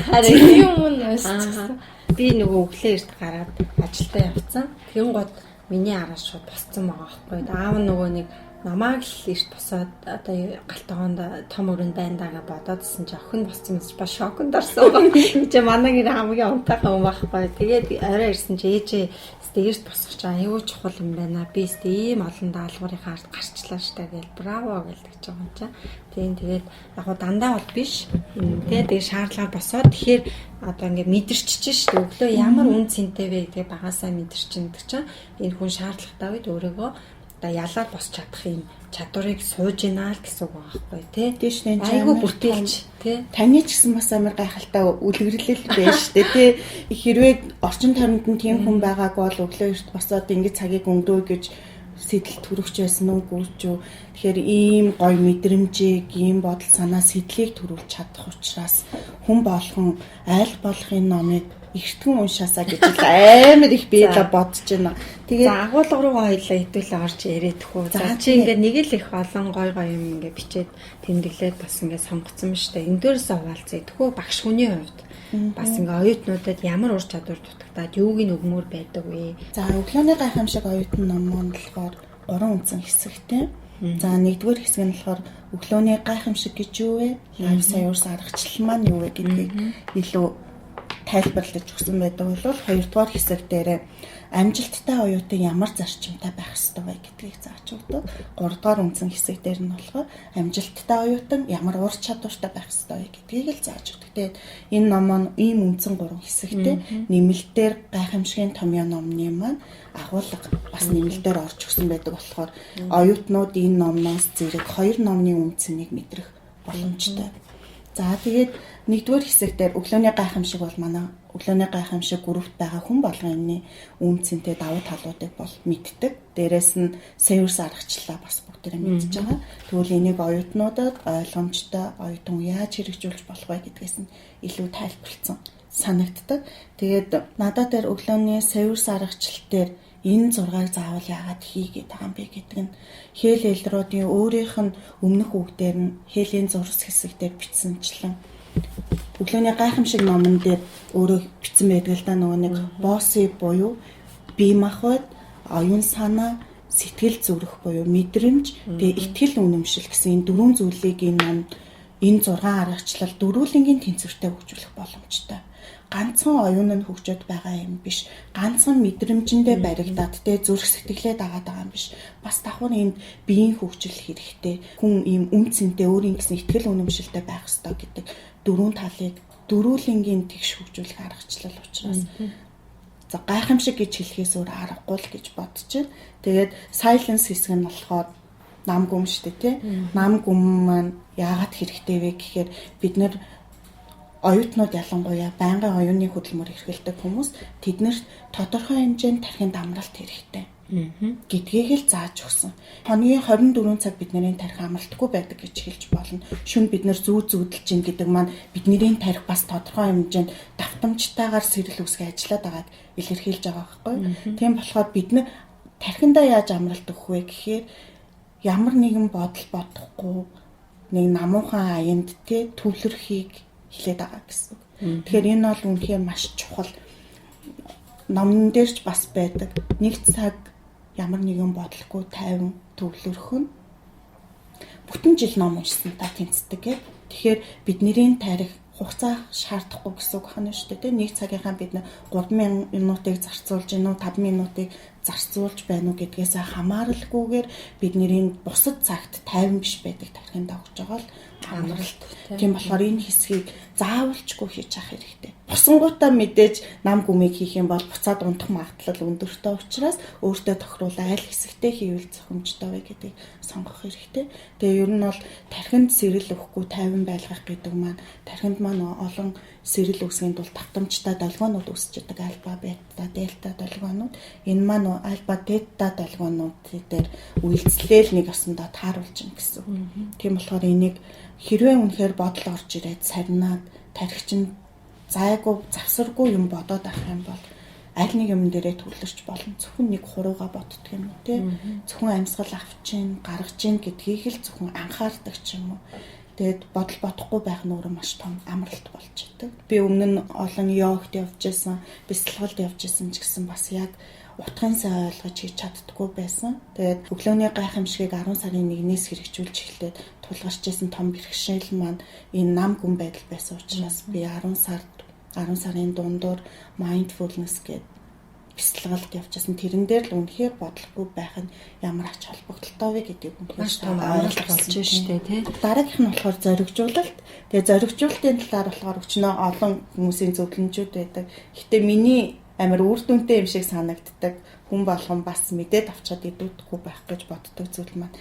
харин юм уншчихсан. Би нөгөө өглөө эрт гараад ажилдаа явцсан. Тэгэн гот миний араас шууд босцсон байгаа байхгүй. Аав нөгөө нэг намааг л эрт босоод одоо галтгоонд том өрөнд байна даа гэж бодоодсэн чи охин боссон юм чи ба шоконд орсон байгаа. Чи манай гэр хамгийн унтаахан хүн байхгүй. Тэгээд орой ирсэн чи ээжээ эрт босох чи аюу чухал юм байна. Би ийм олон даалгаврын ард гарчлаа штэ гээл браво гэлдэг ч байгаа юм чи. Тийм тэгээд яг гоо дандаа бол биш. Тэ тэгээд шаардлагаар босоод тэгэхээр одоо ингээ мэдэрчиж штэ өглөө ямар үн цэнтэй вэ гэдгийг багасаа мэдэрчин гэдэг чинь энэ хүн шаардлагатай үед өөрийгөө одоо ялаад босч чадах юм чадварыг сууж гинэ л гэсэн үг байхгүй тий. Тийш нэ айгүй бүтээлч тий. Таны ч гэсэн бас амар гайхалтай үлгэрлэл байж штэ тий. Хэрвээ орчин тойронд нь тийм хүн байгааг бол өглөө эрт босоод ингэж цагийг өнгөрөө гэж сэтэл төрөгч байсан уу гүрч үү. Тэгэхээр ийм гоё мэдрэмжийг, ийм бодол санаа сэтлийг төрүүлж чадах учраас хүн болгон айл болохын номыг эртхэн уншаасаа гэж л амар их би л бодож байна. Тэгээд агуулга руугаа хоёлаа хэдүүлээ орж яриад хүү. За чи ингээд нэг л их олон гой гой юм ингээд бичээд тэмдэглээд бас ингээд сонгоцсон ба штэ. Энэ дээрээс хуваалцъя. Тэхүү багш хүний хувьд бас ингээд оюутнуудад ямар ур чадвар дутагдаад юуг нь өгмөр байдаг вэ? За өглөөний гайхамшиг оюутан ном маань болохоор 3 үндсэн хэсэгтэй. За нэгдүгээр хэсэг нь болохоор өглөөний гайхамшиг гэж юу вэ? Life Science аргачлал маань юу вэ гэдгийг илүү тайлбарлаж өгсөн байдаг бол хоёрдугаар хэсэг дээр амжилттай оюутан ямар зарчимтай байх ёстой вэ гэдгийг зааж өгдөг. Гуравдугаар үндсэн хэсэг дээр нь болохоор амжилттай оюутан ямар ур чадвартай байх ёстой вэ гэдгийг л зааж өгдөг. Тэгээд энэ ном маань ийм үндсэн гурван хэсэгтэй нэмэлтээр гайхамшигын томьёо номны маань агуулга бас нэмэлтээр орж өгсөн байдаг болохоор оюутнууд энэ номноос зэрэг хоёр номны үндсэнийг мэдрэх боломжтой. За тэгээд нэгдүгээр хэсэг дээр өглөөний гайхамшиг бол манай өглөөний гайхамшиг группт байгаа хүн болгоны үнцэнтэй давуу талуудыг бол мэддэг. Дээрээс нь Savers аргачлалаа бас бүгдээрээ мэдж байгаа. Тэгвэл энийг оюутнуудад ойлгомжтой оюутан яаж хэрэгжүүлж болох вэ гэдгээс нь илүү тайлбарлсан санагддаг. Тэгээд надад дээр өглөөний Savers аргачлал дээр энэ 6-ыг заавал яагаад хийгээд байгаа юм бэ гэдэг нь Хэл Элродын өөрийнх нь өмнөх үг дээр нь Хэлийн зурс хэсэг дээр бичсэнчлэн өглөөний гайхамшиг номон дээр өөрөө бичсэн байдаг л да, нөгөө нэг босси буюу бие махбод, оюун санаа, сэтгэл зүрх буюу мэдрэмж, тэгээ итгэл үнэмшил гэсэн энэ дөрвөн зүйлийг энэ ном энэ 6 аргачлал дөрвөлнгийн тэнцвэртэй хөгжүүлэх боломжтой. Ганцхан оюун нь хөгжөөд байгаа юм биш. Ганцхан мэдрэмжэндээ баригдаад те зүрх сэтгэлээ дагаад байгаа юм биш. Бас давхар энд биеийн хөгжил хэрэгтэй. Хүн ийм үн цэнтэй өөрийн гэсэн итгэл үнэмшилтэй байх ёстой гэдэг дөрвөн талыг дөрвөлнгийн тэгш хөгжүүлэх аргачлал учраас за гайхамшиг гэж хэлэхээс өөр аргагүй л гэж бодож байна. Тэгээд silence хэсэг нь болохоор нам гүм шүү дээ, тий. Нам гүм маань яагаад хэрэгтэй вэ гэхээр бид нэр оюутнууд ялангуяа байнгын оюуны хөдөлмөр эрхэлдэг хүмүүс тэднэрт тодорхой хэмжээнд тархинд амралт хэрэгтэй гэдгийг л зааж өгсөн. Хоногийн 24 цаг бидний тархи амралтгүй байдаг гэж хэлж болно. Шөнө бид нэр зүү зүүдэлж гин гэдэг маань бидний тархи бас тодорхой хэмжээнд давтамжтайгаар сэрэл үүсгэн ажиллаад байгааг илэрхийлж байгаа байхгүй. Тийм болохоор бид нэр тархиндаа яаж амралт өгөх вэ гэхээр ямар нэгэн бодол бодохгүй нэг намуухан аянд те төвлөрхийг хилээд байгаа гэсэн. Тэгэхээр энэ бол үнэхээр маш чухал. Номон дээр ч бас байдаг. Нэг цаг ямар нэгэн бодлогүй тайван төвлөрөх нь бүтэн жил ном уншсантай тэнцдэг гэ. Тэгэхээр бидний тарих хугацаа шаардахгүй гэсэн үг байна шүү дээ. Нэг цагийнхаа бид 3 минутыг зарцуулж гинүү 5 минутыг зарцуулж байна уу гэдгээс хамааралгүйгээр бидний бусад цагт тайван биш байдаг тархинд огж байгаа л амралт. Тийм болохоор энэ хэсгийг заавалчгүй хийж авах хэрэгтэй. Босонгуудаа мэдээж нам гүмийг хийх юм бол буцаад унтах магадлал өндөртэй учраас өөртөө тохируулаа аль хэсэгтээ хийвэл зохимжтой вэ гэдгийг сонгох хэрэгтэй. Тэгээ ер нь бол тархинд сэрэл өгөхгүй тайван байлгах гэдэг маань тархинд маань олон сэрэл үүсгэхийн тулд давтамжтай долгионууд үүсэж идэг, альфа, бета, дельта долгионууд. Энэ маань альфа, тета долгионууд дээр үйлчлээл нэг осондоо тааруулж гин гэсэн. Тийм болохоор энийг хэрвээ үнэхээр бодол орж ирээд сарнаад тархичин зайгүй завсаргүй юм бодоод авах юм бол аль нэг юм дээрээ төвлөрч болно. Зөвхөн нэг хурууга боддөг юм уу те. Зөвхөн амьсгал авч чинь, гаргаж чинь гэдгийг л зөвхөн анхаардаг ч юм уу. Тэгээд бодол бодохгүй байх нь өөрөө маш том амралт болж идэг. Би өмнө нь олон йогт явж исэн, бясалгалд явж исэн ч гэсэн бас яг утгын сайн ойлгож хийж чаддаггүй байсан. Тэгээд өглөөний гайхамшигыг 10 сарын 1-ээс хэрэгжүүлж эхлээд тулгарч исэн том бэрхшээл маань энэ нам гүн байдал байсан учраас би 10 сарын дундуур mindfulness гэдэг бясалгалд явчихсан. Тэрэн дээр л үнэхээр бодлохгүй байх нь ямар ач холбогдолтой вэ гэдгийг үнэхээр маш том амралт болж штэ тий. Дараагийнх нь болохоор зоригжуулалт. Тэгээ зоригжуулалтын талаар болохоор өчнөө олон хүмүүсийн зөвлөмжүүд байдаг. Гэтэ миний амар үр дүнтэй юм шиг санагддаг. Хүн болгон бас мэдээд авчиад идэвхгүй байх гэж боддог зүйл маань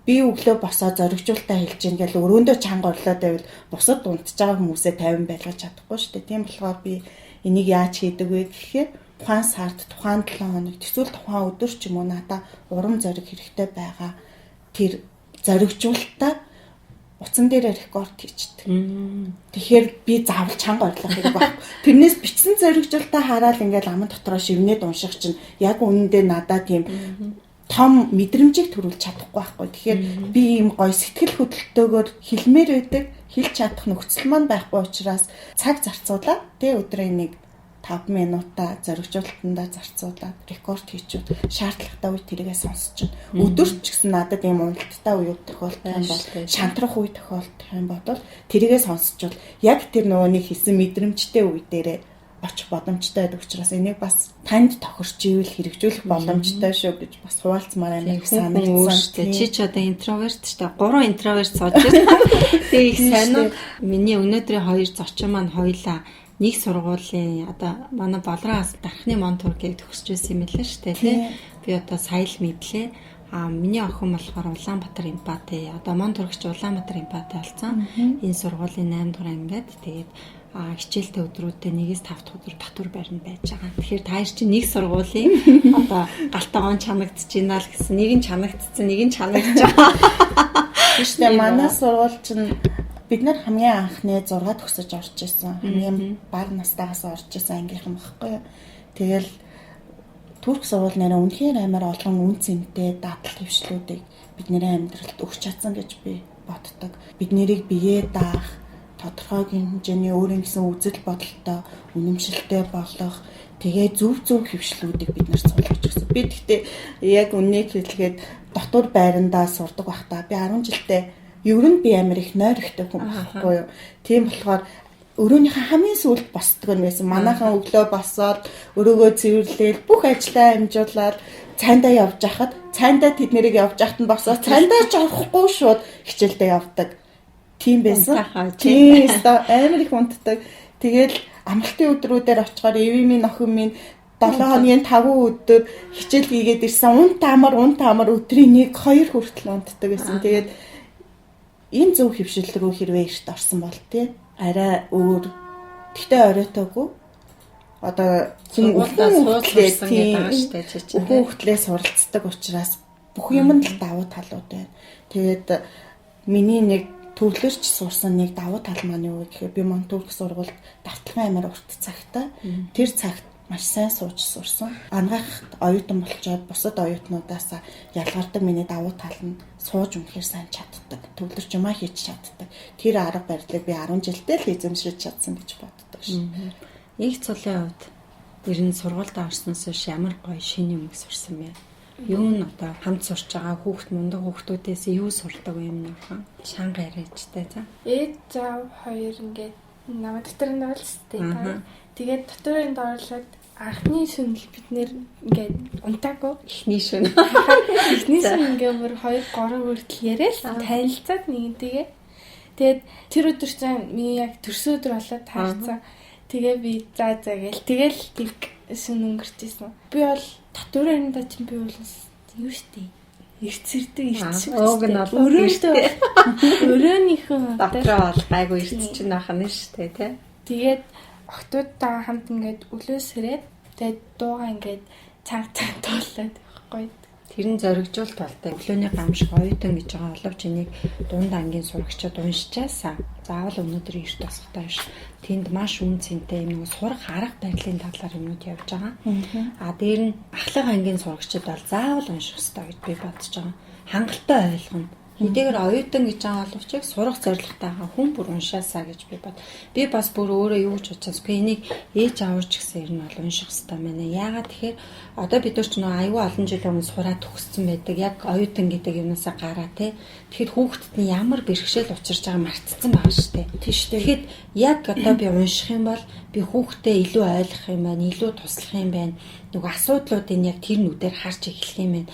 би өглөө босоо зоригжуулалтаа хэлж гин гэл өрөөндөө чанга орлоод байвал бусад унтж байгаа хүмүүсээ тайван байлгаж чадахгүй шүү дээ. Тийм болохоор би энийг яаж хийдэг вэ гэхээр тухайн сард, тухайн 7 хоногт эсвэл тухайн өдөр ч юм уу надаа урам зориг хэрэгтэй байгаа тэр зоригжуулалтаа утсан дээрээ рекорд хийчихдээ. Тэгэхээр би заавал чанга орлох хэрэг байхгүй. Тэрнээс бичсэн зоригжуулалтаа хараад ингээл аман дотроо шивнээд унших чинь яг үнэндээ надаа тийм том мэдрэмжийг төрүүлж чадахгүй байхгүй. Тэгэхээр би ийм гоё сэтгэл хөдлөлтөөгөөр хэлмээр байдаг, хэлж чадах нөхцөл маань байхгүй учраас цаг зарцуулаад тэ өдрийн нэг 5 минутаа зоригжуулалтандаа зарцуулаад рекорд хийчүүд шаардлагатай үе тэрийгээ сонсож чинь. Өдөрт ч гэсэн надад ийм уналттай үе тохиолдох юм бол шантрах үе тохиолдох юм бол тэрийгээ сонсчвол яг тэр нөгөө нэг хийсэн мэдрэмжтэй үе дээрээ очих боломжтой байдаг учраас энийг бас танд тохирч ивэл хэрэгжүүлэх боломжтой шүү гэж бас хуваалцмаар байна санагдсан. Чи ч одоо introvert ч та 3 introvert сууж байна. Тэгээ их сайн. Миний өнөөдрийн хоёр зочин маань хоёлаа нэг сургуулийн одоо манай Болрон дархны Монтургийг төгсөж байсан юм лээ шүү дээ, тий. Би одоо сая л мэдлээ. А миний охин болохоор Улаанбаатар Эмпати, одоо Монтургч Улаанбаатар Эмпати болсон. Энэ сургуулийн 8 дугаар ангиад тэгээд хичээлтэй өдрүүдэд 1-ээс 5 дахь өдөр татвар байранд байж байгаа. Тэгэхээр та хоёр чинь нэг сургуулийн одоо галтаагон чанагдж байна л гэсэн. Нэг нь чанагдсан, нэг нь чанагдж байгаа. Тийм шүү дээ. Манай сургууль чинь бид нар хамгийн анхны 6 төгсөж орж исэн. Хамгийн бага настайгаас орж исэн ангийнхан багхгүй юу. Тэгэл турк сургууль нэрээ үнэхээр амар олон үн цэнтэй дадал хөвшлүүдийг бидний амьдралд өгч чадсан гэж би боддог. Бид нэрийг биеэ даах, тодорхой хэмжээний өөрийн гэсэн үзэл бодолтой, үнэмшилтэй болох, тэгээ зөв зөв хөвшлүүдийг бид нар суулгаж өгсөн. Би тэгтээ яг үннийг хэлэхэд дотор байрандаа сурдаг байхдаа би 10 жилдээ ер нь би амар их нойр ихтэй хүн байхгүй юу. Тийм болохоор өрөөнийхөө хамгийн сүүлд босдог нь байсан. Манайхан өглөө босоод өрөөгөө цэвэрлээл бүх ажлаа амжуулаад цайндаа явж хахад цайндаа тэд нэрийг явж хахад нь босоод цайндаа ч орохгүй шууд хичээлдээ явдаг. Тийм байсан. Тийм амар их унтдаг. Тэгэл амралтын өдрүүдээр очихоор эвийн охин минь 7 хоногийн 5 өдөр хичээл хийгээд ирсэн. Унт амар өдрийн 1 2 хүртэл унтдаг байсан. Тэгээд энэ зөв хөвшил рүү хэрвээ эрт орсон бол тий арай өөр. Тэгтээ оройтоогүй. Одоо сургуультай сурсан гэдэг байгаа шүү дээ чи чинь. Хүүхдлээ суралцдаг учраас бүх юмд л давуу талууд байна. Тэгээд миний нэг төвлөрч сурсан нэг давуу тал маань юу гэхээр би Монтурк сургуульд давталгын амар урт цагтай. Тэр цагт маш сайн сууж сурсан. Ангаахт оюутан болчоод бусад оюутнуудаас ялгардаг миний давуу тал нь сууж үнэхээр сайн чаддаг. Төвлөрч юмаа хийж чаддаг. Тэр арга барилыг би 10 жилдээ л эзэмшиж чадсан гэж боддог шин. Их цолын хувьд ер нь сургуультай орсноос хойш ямар гоё шинэ юм сурсан бэ? Юу н одоо хамт сурч байгаа хүүхд мундаг хүүхдүүдээс юу сурдаг юм нөхөн? Шанга яриачтай за. Ээж аав хоёр ингээд намайг дотор нь оруулсан. Тэгээд дотор нь оруулаад анхны шөнө бид нэр ингээд унтаагүй. Эхний шөнө. Эхний шөнө ингээд бүр 2 3 хүртэл яриад танилцаад нэгэнтэйгээ. Тэгээд тэр өдөр чинь миний яг төрсөн өдөр болоод таарсан. Тэгээ би за за гээл тэгэл тэг шөнө өнгөрч исэн. Би бол татварында чинь би бол юу штэ эрцэрдэг эртшиг. Уг нь бол өрөөндөө өрөөнийхөө дотроо бол гайгүй эрт чинь байх нь штэ тий. Тэгээд охтуудтайгаа хамт ингээд өглөө сэрээд тэгээд дуугаа ингээд цаг цаг туулаад байхгүй. Тэр нь зоригжуулт болтой. Өглөөний гамшиг оюутан гэж байгаа боловч энийг дунд ангийн сурагчид уншичаасаа заавал өнөөдөр эрт босохтой биш. Тэнд маш үн цэнтэй юм нэг сурах арга барилын талаар юмнууд явж байгаа. А дээр нь ахлах ангийн сурагчид бол заавал унших ёстой гэж би бодож байгаа. Хангалттай ойлгоно. Хэдийгээр оюутан гэж байгаа боловч яг сурах зорилготойгоо хүн бүр уншаасаа гэж би бод. Би бас бүр өөрөө юу гэж бодчихсон. Би энийг ээж аав ч гэсэн ер нь бол унших хэрэгтэй байна. Яагаад тэгэхээр одоо бид нар ч нөө аюу олон жилийн өмнө сураад төгссөн байдаг. Яг оюутан гэдэг юмнасаа гараа те. Тэгэхээр хүүхдэд нь ямар бэрхшээл учирч байгаа мартцсан байгаа шүү дээ. Тийм шүү дээ. Тэгэхээр яг одоо би унших юм бол би хүүхдээ илүү ойлгох юм байна, илүү туслах юм байна. Нөгөө асуудлуудыг яг тэр нүдээр харж эхлэх юм байна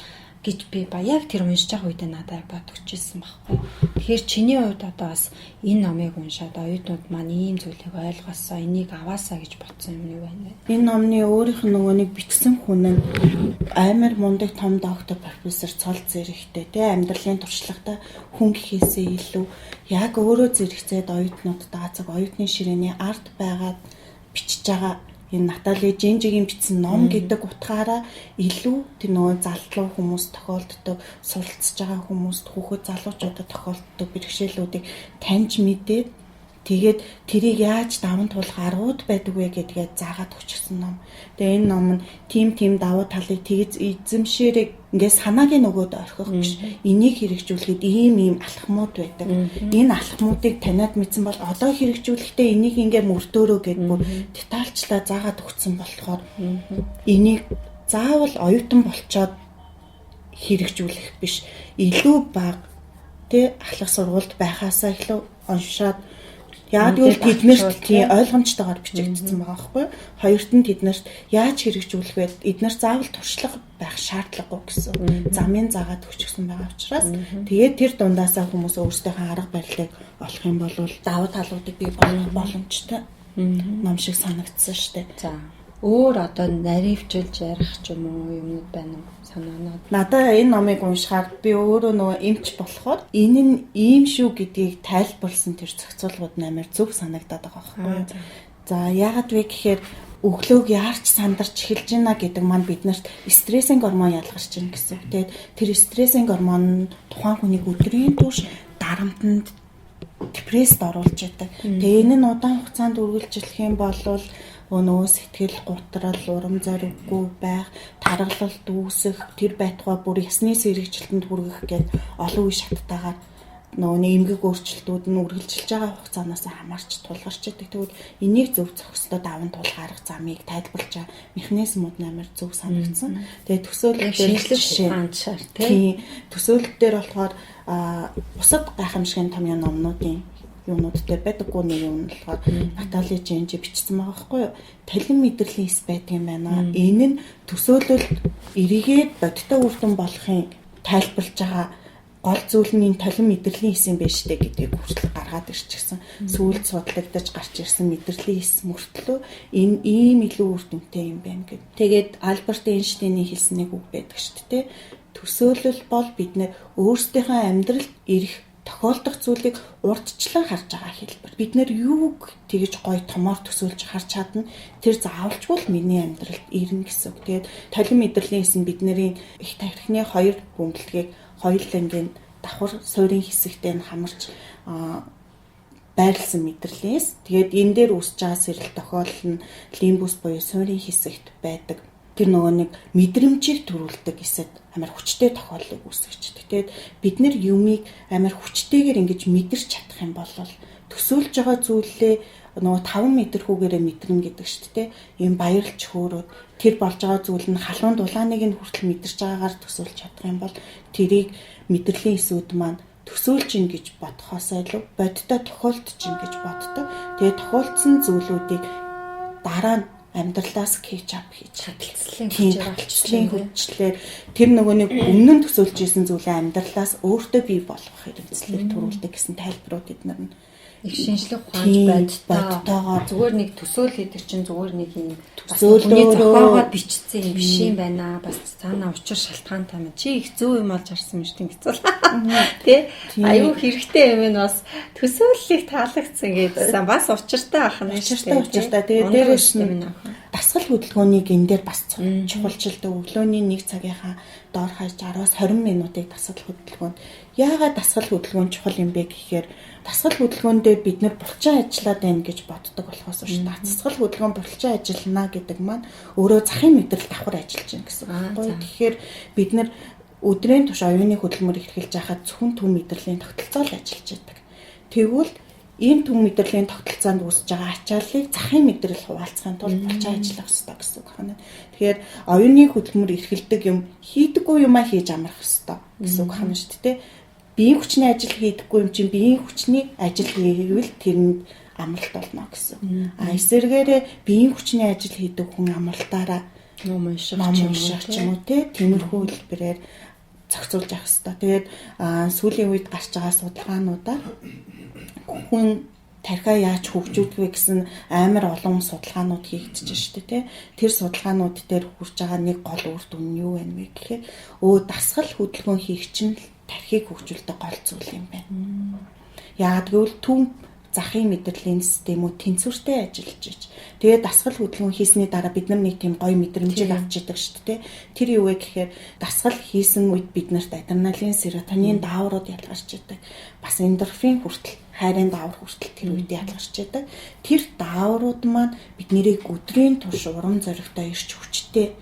гэж би ба яг тэр уншиж байгаа үедээ надад бодогчээсэн байхгүй. Тэгэхээр чиний хувьд одоо бас энэ номыг уншаад оюутнууд маань ийм зүйлийг ойлгосоо, энийг аваасаа гэж бодсон юм юу байна вэ? Энэ номны өөрийнх нь нөгөө нэг бичсэн хүн нь амар мундаг том доктор профессор цол зэрэгтэй тий амьдралын туршлагатай хүн гэхээсээ илүү яг өөрөө зэрэгцээд оюутнуудтай цаг оюутны ширээний ард байгаад бичиж байгаа энэ Натали Женжигийн бичсэн ном гэдэг утгаараа илүү тэр нөгөө залуу хүмүүс тохиолддог, суралцж байгаа хүмүүст, хүүхэд залуучуудад тохиолддог бэрхшээлүүдийг таньж мэдээд тэгээд тэрийг яаж даван туулах аргууд байдаг вэ гэдгээ заагаад өгчихсэн ном. Тэгээ энэ ном нь тим давуу талыг тэгж эзэмшээрээ ингээ санаагийн нөгөөд орхих биш. Энийг хэрэгжүүлэхэд ийм алхмууд байдаг. Энэ алхмуудыг таниад мэдсэн бол одоо хэрэгжүүлэхдээ энийг ингээ мөрдөөрөө гэд бүр детальчлаа заагаад өгсөн болохоор энийг заавал оюутан болчоод хэрэгжүүлэх биш. Илүү бага тэ ахлах сургуульд байхаасаа илүү уншаад Яг гэвэл тэднэрт тийм ойлгомжтойгоор бичигдсэн байгаа байхгүй юу? Хоёрт нь тэднэрт яаж хэрэгжүүлэх вэ? Эднэр заавал туршлага байх шаардлагагүй гэсэн. Замын заагаад өгчихсөн байгаа учраас тэгээд тэр дундаасаа хүмүүс өөрсдийнхөө арга барилыг олох юм бол давуу талуудыг бий болгох боломжтой ном шиг санагдсан штэ. За өөр одоо наривчилж ярих ч юм уу юмнууд байна уу санаанууд? Надаа энэ номыг уншихаар би өөрөө нөгөө эмч болохоор энэ нь ийм шүү гэдгийг тайлбарлсан тэр зохицуулгууд амар зөв санагдаад байгаа байхгүй юу? За яагаад вэ гэхээр өглөөг яарч сандарч эхэлж байна гэдэг маань биднэрт стрессийн гормон ялгарч байна гэсэн. Тэгээд тэр стрессийн гормон нь тухайн хүнийг өдрийн турш дарамтанд депресд оруулж яадаг. Тэгээ энэ нь удаан хугацаанд үргэлжлэх юм бол нөгөө сэтгэл гутрал, урам зориггүй байх, таргалалт үүсэх, тэр байтугай бүр ясны сэрэгжилтэнд хүргэх гээд олон үе шаттайгаар нөгөө эмгэг өөрчлөлтүүд нь үргэлжилж байгаа хугацаанаас хамаарч тулгарч идэг. Тэгвэл энийг зөв зохистой даван туулах арга замыг тайлбарлаж байгаа механизмууд амар зөв санагдсан. Тэгээ төсөөлөл дээр шинжлэх ухаанчаар тий. Төсөөлөл дээр болохоор бусад гайхамшигын томьёо номнуудын юунууд дээр байдаггүй нэг юм нь болохоор Натали Женжи бичсэн байгаа байхгүй юу? Талин мэдрэлийн эс байдаг юм байна. Энэ нь төсөөлөлд эргээд бодиттой үр дүн болохын тайлбарлаж байгаа гол зүйл нь энэ толин мэдрэлийн эс юм байна штэ гэдгийг хүртэл гаргаад ирчихсэн. Сүүлд судлагдаж гарч ирсэн мэдрэлийн эс мөртлөө энэ ийм илүү үр дүнтэй юм байна гэд. Тэгээд Альберт Эйнштейний хэлсэн нэг үг байдаг штэ тэ. Төсөөлөл бол бид нэр өөрсдийнхөө амьдралд ирэх тохиолдох зүйлийг урдчлан харж байгаа хэлбэр. Бид нэр юуг тэгж гоё томоор төсөөлж харж чадна. Тэр заавалчгүй л миний амьдралд ирнэ гэсэн үг. Тэгээд толин мэдрэлийн эс нь бидний их тархины хоёр бөмбөлгийг хоёулангийн давхар суурийн хэсэгтээ нь хамарч байрлсан мэдрэлээс. Тэгээд энэ дээр үүсэж байгаа сэрэл тохиолдол нь лимбус буюу суурийн хэсэгт байдаг. Тэр нөгөө нэг мэдрэмжийг төрүүлдэг эсэд амар хүчтэй тохиолдлыг үүсгэждэг. Тэгээд бид нэр юмыг амар хүчтэйгээр ингэж мэдэрч чадах юм бол төсөөлж байгаа зүйлээ нөгөө 5 метр хүүгээрээ мэдэрнэ гэдэг шүү дээ. Ийм баярлж хөөрөөд тэр болж байгаа зүйл нь халуун дулааныг нь хүртэл мэдэрч байгаагаар төсөөлж чадах юм бол тэрийг мэдрэлийн эсүүд маань төсөөлж ин гэж бодохоос илүү бодиттой тохиолдож ин гэж боддог. Тэгээ тохиолдсон зүйлүүдийг дараа нь амьдралаас catch up хийж чадалцлын хүчлээр тэр нөгөө нэг өмнө нь төсөөлж исэн зүйлээ амьдралаас өөртөө бий болгох хэрэгцлийг төрүүлдэг гэсэн тайлбарууд эднэр нь их шинжлэх ухаанч бодтойгоор зүгээр нэг төсөөл хийдэг чинь зүгээр нэг юм төсөөлөөрөө зохиогоод бичсэн юм биш юм байна. Бас цаанаа учир шалтгаантай юм. Чи их зөв юм олж харсан юм шүү дээ гэцэл. Тэ? Аюу хэрэгтэй юм нь бас төсөөллийг таалагдсан гэдсэн. Бас учиртай ах нь шүү дээ. Учиртай. Тэгээ дээрээс нь дасгал хөдөлгөөнийг энэ дээр бас чухалчилдаг. Өглөөний 1 цагийнхаа доор хаяж 10-аас 20 минутыг дасгал хөдөлгөөнд. Яагаад дасгал хөдөлгөөн чухал юм бэ гэхээр дасгал хөдөлгөөн дээр бид нэр булчин ажиллаад байна гэж боддог болохоос биш. Дасгал хөдөлгөөн булчин ажиллана гэдэг маань өөрөө захын мэдрэл давхар ажиллаж байна гэсэн үг байхгүй юу? Тэгэхээр бид нэр өдрийн турш оюуны хөдөлмөр эрхэлж байхад зөвхөн төв мэдрэлийн тогтолцоо л ажиллаж байдаг. Тэгвэл ийм төв мэдрэлийн тогтолцоонд үүсэж байгаа ачааллыг захын мэдрэл хуваалцахын тулд булчин ажиллах ёстой гэсэн үг байна. Тэгэхээр оюуны хөдөлмөр эрхэлдэг юм хийдэггүй юмаа хийж амрах ёстой гэсэн үг байна шүү дээ. Биеийн хүчний ажил хийдэггүй юм чинь биеийн хүчний ажил хийвэл тэрэнд амралт болно гэсэн. А эсэргээрээ биеийн хүчний ажил хийдэг хүн амралтаараа ном унших ч юм уу те тиймэрхүү хэлбэрээр зохицуулж явах хэрэгтэй. Тэгээд сүүлийн үед гарч байгаа судалгаануудаар хүн тархиа яаж хөгжүүлдэг вэ гэсэн амар олон судалгаанууд хийгдэж шүү дээ, тэ. Тэр судалгаанууд дээр хүрч байгаа нэг гол үр дүн нь юу вэ гэхээр дасгал хөдөлгөөн хийх чинь тархийг хөгжүүлдэг гол зүйл юм байна. Яагаад гэвэл төв захын мэдрэлийн системүүд тэнцвэртэй ажиллаж ич. Тэгээд дасгал хөдөлгөөн хийсний дараа бид нар нэг тийм гоё мэдрэмжийг авч идэг шүү дээ. Тэр юу вэ гэхээр дасгал хийсэн үед бид нарт адреналин, серотонин дааврууд ялгарч идэг. Бас эндорфин хүртэл, хайрын даавар хүртэл тэр үед ялгарч идэг. Тэр дааврууд маань бид нэрийг өдрийн турш урам зоригтой, ирч хүчтэй,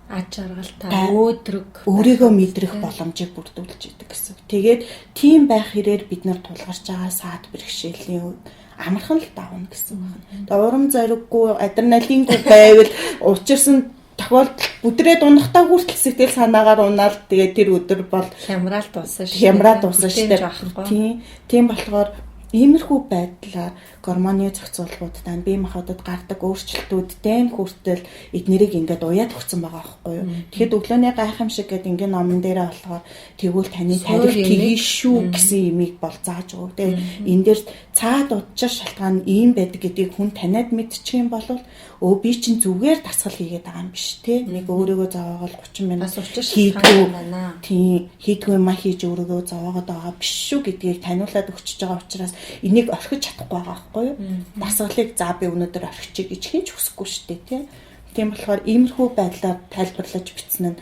аж аргалтай, өөдрөг өөрийгөө мэдрэх боломжийг бүрдүүлж идэг гэсэн. Тэгээд тийм байх хэрээр бид нар тулгарч байгаа саад бэрхшээлийн амархан л давна гэсэн үг байна. Тэгээд урам зориггүй, адреналингүй байвал учирсан тохиолдол бүдрээд унахтаа хүртэл сэтгэл санаагаар унаал тэгээд тэр өдөр бол хямраал дуусна шүү. Хямраа дуусна шүү. Тийм. Тийм болохоор Иймэрхүү байдлаар гормоны зохицуулгуудтай бие махбодод гардаг өөрчлөлтүүдтэй хүртэл эднэрийг ингээд уяад өгсөн байгаа байхгүй юу. Тэгэхэд өглөөний гайхамшиг гэдэг ингээд номон дээрээ болохоор тэгвэл таны тарих тгий шүү гэсэн имийг бол зааж өгөө. Тэгээ энэ дээр цаад учир шалтгаан ийм байдаг гэдгийг хүн таниад мэдчих юм бол өө би чинь зүгээр дасгал хийгээд байгаа юм биш те. Нэг өөрийгөө зовоогоол 30 минут хийдгүү байна. Тийм, хийдгүү юм а хийж өөрийгөө зовоогоод байгаа биш шүү гэдгийг таниулаад өгчөж байгаа учраас энийг орхиж чадахгүй байгаа байхгүй юу? Дасгалыг за би өнөөдөр орхичих гэж хэн ч хүсэхгүй шүү дээ те. Тийм болохоор иймэрхүү байдлаар тайлбарлаж бичсэн нь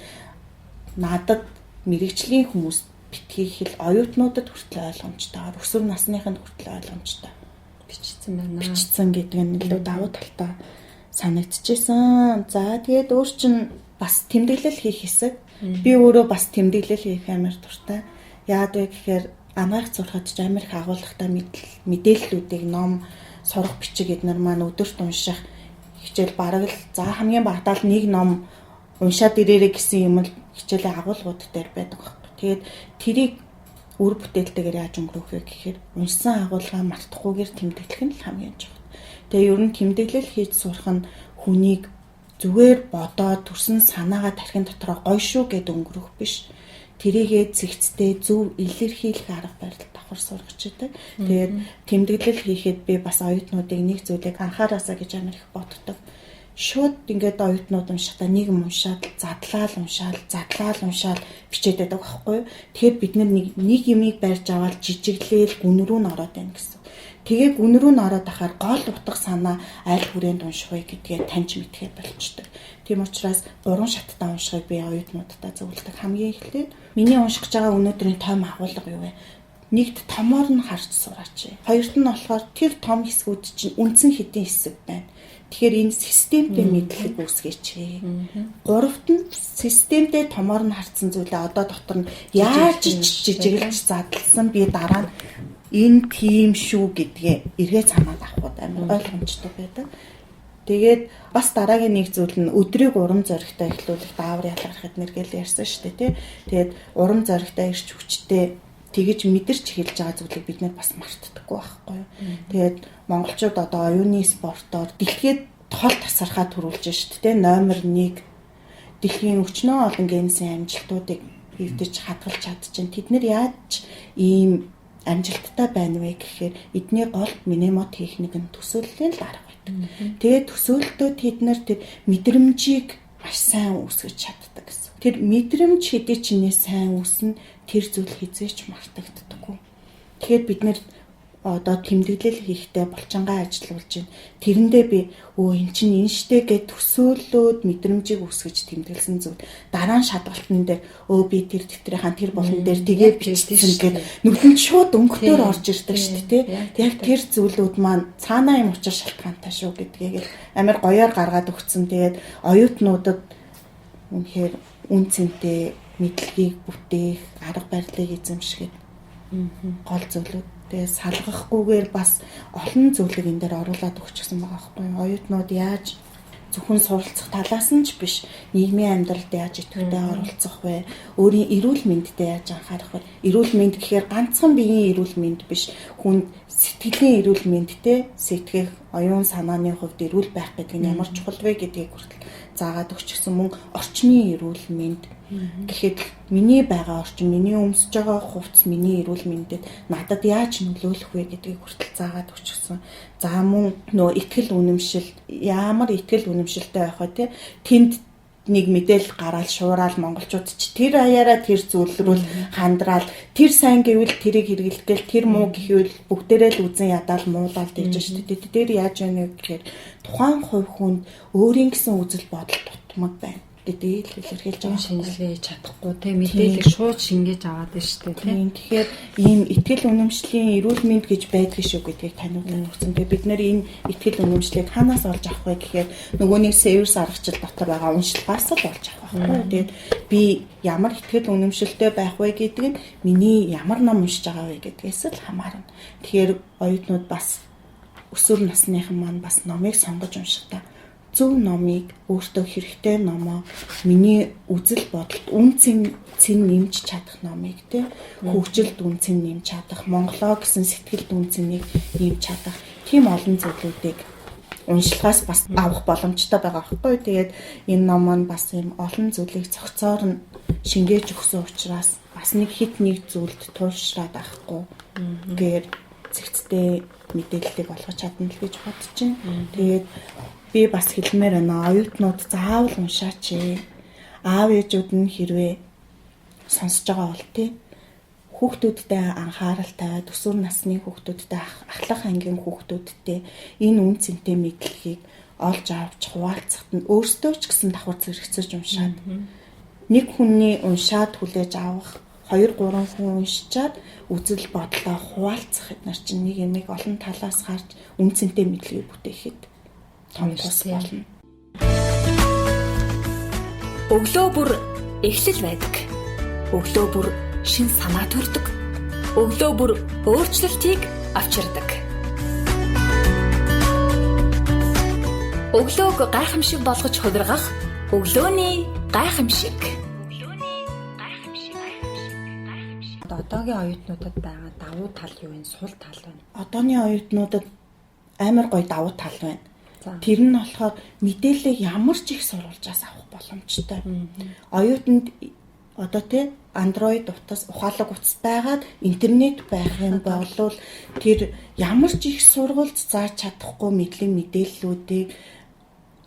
надад мэрэгжлийн хүмүүс битгий хэл оюутнуудад хүртэл ойлгомжтойгоор өсвөр насныханд хүртэл ойлгомжтой бичсэн байна. Бичсэн гэдэг нь илүү давуу талтай санагдчихсэн. За тэгээд өөр чин бас тэмдэглэл хийх хэсэг. Би өөрөө бас тэмдэглэл хийх амар дуртай. Яагаад вэ гэхээр анаах зурхад ч амар их агуулгатай мэдээллүүдийг ном сурах бичиг эднэр маань өдөрт унших хичээл бараг л за хамгийн багадаа л нэг ном уншаад ирээрэй гэсэн юм л хичээлийн агуулгууд дээр байдаг байхгүй. Тэгээд тэрийг үр бүтээлтэйгээр яаж өнгөрөөх вэ гэхээр уншсан агуулгаа мартахгүйгээр тэмдэглэх нь л хамгийн чухал. Тэгээ ер нь тэмдэглэл хийж сурах нь хүнийг зүгээр бодоод төрсөн санаагаа тархин дотроо гоё шүү гэд өнгөрөх биш. Тэрийгээ цэгцтэй зөв илэрхийлэх арга барил давхар сургаж идэг. Тэгээд тэмдэглэл хийхэд би бас оюутнуудыг нэг зүйлийг анхаараасаа гэж амар их боддог. Шууд ингээд оюутнууд уншихдаа нэг юм уншаад задлаал уншаал, задлаал уншаал бичээд байдаг байхгүй юу? Тэгэхээр бид нэг юмыг барьж аваад жижиглээл гүн рүү н ороод байна гэсэн. Тэгээ гүн рүү н ороод ахаар гол утга санаа аль хүрээнд унших вэ гэдгээ таньж мэдхээ болчдөг. Тийм учраас 3 шаттай уншихыг би оюутнуудтай зөвлөдөг. Хамгийн эхлээд миний унших гэж байгаа өнөөдрийн том агуулга юу вэ? Нэгт томоор нь харж сураач. Хоёрт нь болохоор тэр том хэсгүүд чинь үндсэн хэдийн хэсэг байна. Тэгэхээр энэ системтэй мэдлэг үүсгээч. Гуравт нь системтэй томоор нь харцсан зүйлээ одоо дотор нь яаж жижиглэж задлсан би дараа нь энэ тийм шүү гэдгээ эргээ санаад авахуд амар ойлгомжтой байдаг. Тэгээд бас дараагийн нэг зүйл нь өдрийг урам зоригтой эхлүүлэх даавар ялгарх эднэр гэл ярьсан шүү дээ тий. Тэгээд урам зоригтой ирч хүчтэй тэгэж мэдэрч эхэлж байгаа зүйлийг бид нэр бас мартдаггүй байхгүй юу. Тэгээд монголчууд одоо оюуны спортоор дэлхийд тол тасархаа төрүүлж шүү дээ. Номер 1 дэлхийн өчнөө олон генсийн амжилтуудыг эвдэж хадгалж чадчихээн. Тэд нэр яаж ийм амжилттай байна вэ гэхээр эдний гол мнемо техник нь төсөөллийн л арга байдаг. Тэгээд төсөөлтөө тэд нар тэр мэдрэмжийг маш сайн үүсгэж чаддаг гэсэн. Тэр мэдрэмж хэдий чинээ сайн үүснэ, тэр зүйл хизээч мартагддаггүй. Тэгэхээр бид нэр одоо тэмдэглэл хийхдээ булчингаа ажилуулж байна. Тэрэндээ би өө эн чинь энэ штэ гэж төсөөлөөд мэдрэмжийг үүсгэж тэмдэглэсэн зүйл. Дараа нь шалгалтан дээр өө би тэр дэвтрийнхаа тэр болон дээр тэгээ бичсэн гэд нүдэнд шууд өнгөтөр орж ирдэг штэ тий. Яг тэр зүйлүүд маань цаанаа юм учир шалтгаантай шүү гэдгийг амар гоёор гаргаад өгсөн. Тэгээд оюутнуудад үнэхээр үн цэнтэй мэдлэгийг бүтээх, арга барилыг эзэмшихэд гол зүйлүүд. Тэгээ салгахгүйгээр бас олон зүйлийг энэ дээр оруулаад өгчихсэн байгаа байхгүй юу. Оюутнууд яаж зөвхөн суралцах талаас нь ч биш, нийгмийн амьдралд яаж идэвхтэй оролцох вэ? Өөрийн эрүүл мэндэд яаж анхаарах вэ? Эрүүл мэнд гэхээр ганцхан биеийн эрүүл мэнд биш, хүнд сэтгэлийн эрүүл мэндтэй сэтгэх, оюун санааны хувьд эрүүл байх гэдэг нь ямар чухал вэ гэдгийг хүртэл заагаад өгчихсэн. Мөн орчны эрүүл мэнд гэхэд миний байгаа орчин, миний өмсөж байгаа хувцас миний эрүүл мэндэд надад яаж нөлөөлөх вэ гэдгийг хүртэл заагаад өгчихсэн. За мөн нөө итгэл үнэмшил, ямар итгэл үнэмшилтэй байх вэ те? Тэнд нэг мэдээлэл гараал шуuraал монголчууд ч тэр аяараа тэр зүйл рүү хандраал тэр сайн гэвэл тэрийг хэрэглэх гээл тэр муу гэвэл бүгдээрээ л үзэн ядаал муулаад тэгж шүү дээ. Тэр яаж байна вэ гэхээр тухайн хувь хүнд өөрийн гэсэн үзэл бодол дутмаг байна гэдгийг л илэрхийлж байгаа. Шинжилгээ хийж чадахгүй те, мэдээлэл шууд шингээж аваад байна шүү дээ. Тийм. Тэгэхээр ийм итгэл үнэмшлийн эрүүл мэнд гэж байдаг шүү гэдгийг таниулаад өгсөн. Тэгээ бид нэр энэ итгэл үнэмшлийг хаанаас олж авах вэ гэхээр нөгөө нэг сэвэрс аргачлал дотор байгаа уншлагаас л олж авах байхгүй. Тэгээд би ямар итгэл үнэмшилтэй байх вэ гэдэг нь миний ямар ном уншиж байгаа вэ гэдгээс л хамаарна. Тэгэхээр оюутнууд бас өсвөр насныхан маань бас номыг сонгож уншихдаа Зөв номыг, өөртөө хэрэгтэй номоо, миний үзэл бодолд үн цэн нэмж чадах номыг те, хөгжилд үн цэн нэмж чадах, Монголоо гэсэн сэтгэлд үн цэнийг нэмж чадах тийм олон зүйлүүдийг уншлагаас бас авах боломжтой байгаа байхгүй. Тэгээд энэ ном нь бас юм олон зүйлийг цогцоор нь шингээж өгсөн учраас бас нэг хит нэг зүйлд туйлшраад байхгүй гээр зэгцтэй мэдээллийг олгож чадна л гэж бодож байна. Тэгээд би бас хэлмээр байна. Оюутнууд заавал уншаач ээ. Аав ээжүүд нь хэрвээ сонсож байгаа бол тий, хүүхдүүдтэй анхаарал тавиад, өсвөр насны хүүхдүүдтэй, ахлах ангийн хүүхдүүдтэй энэ үн цэнтэй мэдлэгийг олж авч хуваалцахад нь өөрсдөө ч гэсэн давхар зэрэгцэж уншаад, нэг хүний уншаад хүлээж авах, 2 3 хүн уншичаад үзэл бодлоо хуваалцах эднэр чинь нэг юмыг олон талаас харж үн цэнтэй мэдлэгийг бүтээхэд том тус болно. Өглөө бүр эхлэл байдаг. Өглөө бүр шин санаа төрдөг. Өглөө бүр өөрчлөлтийг авчирдаг. Өглөөг гайхамшиг болгож хувиргах өглөөний гайхамшиг. Одоогийн оюутнуудад байгаа давуу тал юу вэ? Сул тал байна. Одооны оюутнуудад амар гоё давуу тал байна. Тэр нь болохоор мэдээллийг ямар ч их сурвалжаас авах боломжтой. Оюутанд одоо тий Android утас, ухаалаг утас байгаад интернет байх юм бол тэр ямар ч их сургуульд зааж чадахгүй мэдлэг мэдээллүүдийг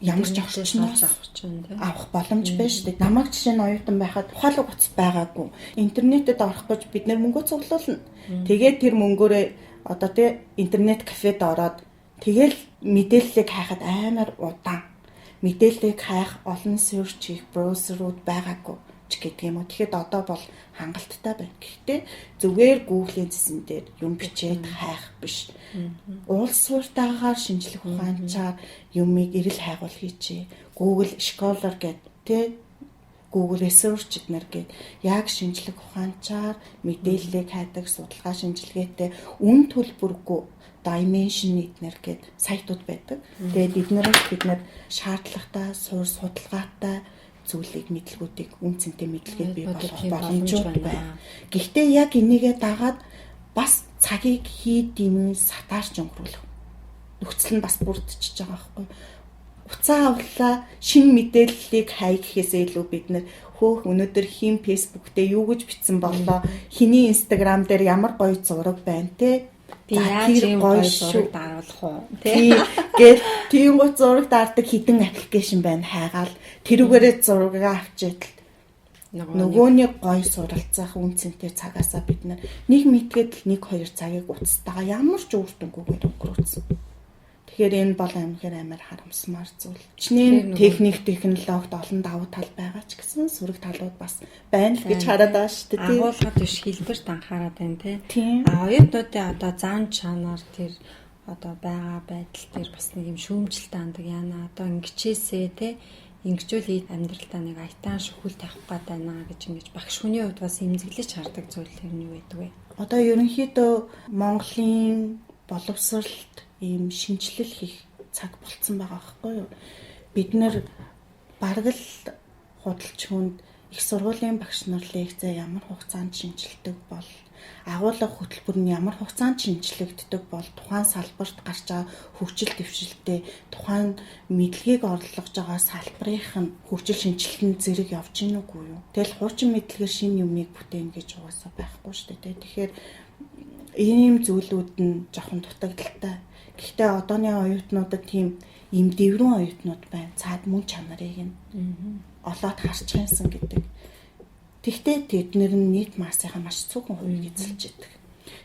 ямар ч орчноос авах боломж байна шүү дээ. Намайг жишээ нь оюутан байхад ухаалаг утас байгаагүй. Интернетэд орох гэж бид нэр мөнгө цуглуулна. Тэгээд тэр мөнгөөрөө одоо тий интернет кафед ороод тэгэл мэдээллийг хайхад амар удаан. Мэдээллийг хайх олон search хийх браузерууд байгаагүй ч гэдэг юм уу. Тэгэхэд одоо бол хангалттай байна. Гэхдээ зүгээр Google-ийн зэсэн дээр юм бичээд хайх биш. Улс сууртайгаар шинжлэх ухаанчаар юмыг эрэл хайгуул хийчээ. Google Scholar гэдэг тэ Google Research эднэр гээд яг шинжлэх ухаанчаар мэдээллийг хайдаг судалгаа шинжилгээтэй үн төлбөргүй Dimension эднэр гээд сайтууд байдаг. Тэгээд эднэрээс бид нэр шаардлагатай суурь судалгаатай зүйлийг мэдлгүүдийг үн цэнтэй мэдлэгийг бий болгох боломжууд байна. Гэхдээ яг энийгээ дагаад бас цагийг хий дэмий сатаарч өнгөрүүлэх нөхцөл нь бас бүрдчихэж байгаа байхгүй. Уцаа авлаа шинэ мэдээллийг хай гэхээсээ илүү бид нэр хөөх өнөөдөр хин Facebook дээр юу гэж бичсэн боллоо, хиний Instagram дээр ямар гоё зураг байна те. Би яаж ийм гоё зураг даруулах уу тий гэл тийм гоо зураг даардаг хідэн аппликейшн байна хайгаал тэрүүгээрээ зургаа авчиад нөгөөний гоё суралцах үн цэнтэй цагаасаа бид нар нэг мэдгээд л 1 2 цагийг уцтайгаа ямар ч үр дүнгүйгээр өнгөрөөцсөн. Тэгэхээр энэ бол амар харамсмаар зүйл. Чиний техник технологид олон давуу тал байгаа ч гэсэн сөрөг талууд бас байна л гэж хараад байгаа шүү дээ. Агуулгад биш хэлбэрт анхаарат байна тий. А оюутнуудын одоо зан чанар тэр одоо байгаа байдал дээр бас нэг юм шүүмжлэлтэй хандаг. Яна одоо ингэчээсээ тий ингэчүүл амьдралдаа нэг аятан шүхэл тавих гээд байна гэж ингэж багш хүний хувьд бас эмзэглэж хардаг зүйл тэр нь юу байдаг вэ? Одоо ерөнхийдөө Монголын боловсролд ийм шинжилэл хийх цаг болцсон байгаа байхгүй юу? Бид нэр бараг л худалч хүнд их сургуулийн багш нар лекцээ ямар хугацаанд шинжилдэг бол, агуулга хөтөлбөр нь ямар хугацаанд шинжлэгддэг бол, тухайн салбарт гарч байгаа хөгжил дэвшилтээ, тухайн мэдлэгийг орлогож байгаа салбарынх нь хөгжил шинжилэлт зэрэг явж гин үгүй юу? Тэгэл хуучин мэдлэгээр шинэ юмыг бүтээн гэж угаасаа байхгүй шүү дээ. Тэгэхээр ийм зүйлүүд нь жоохон дутагдaltaй. Гэхдээ одооны оюутнуудад тийм ийм дэврэн оюутнууд байна. Цаад мөн чанарыг нь олоод харчих юмсан гэдэг. Тэгтээ тэд нэр нь нийт массынхаа маш цөөхөн хувийг эзэлж идэг.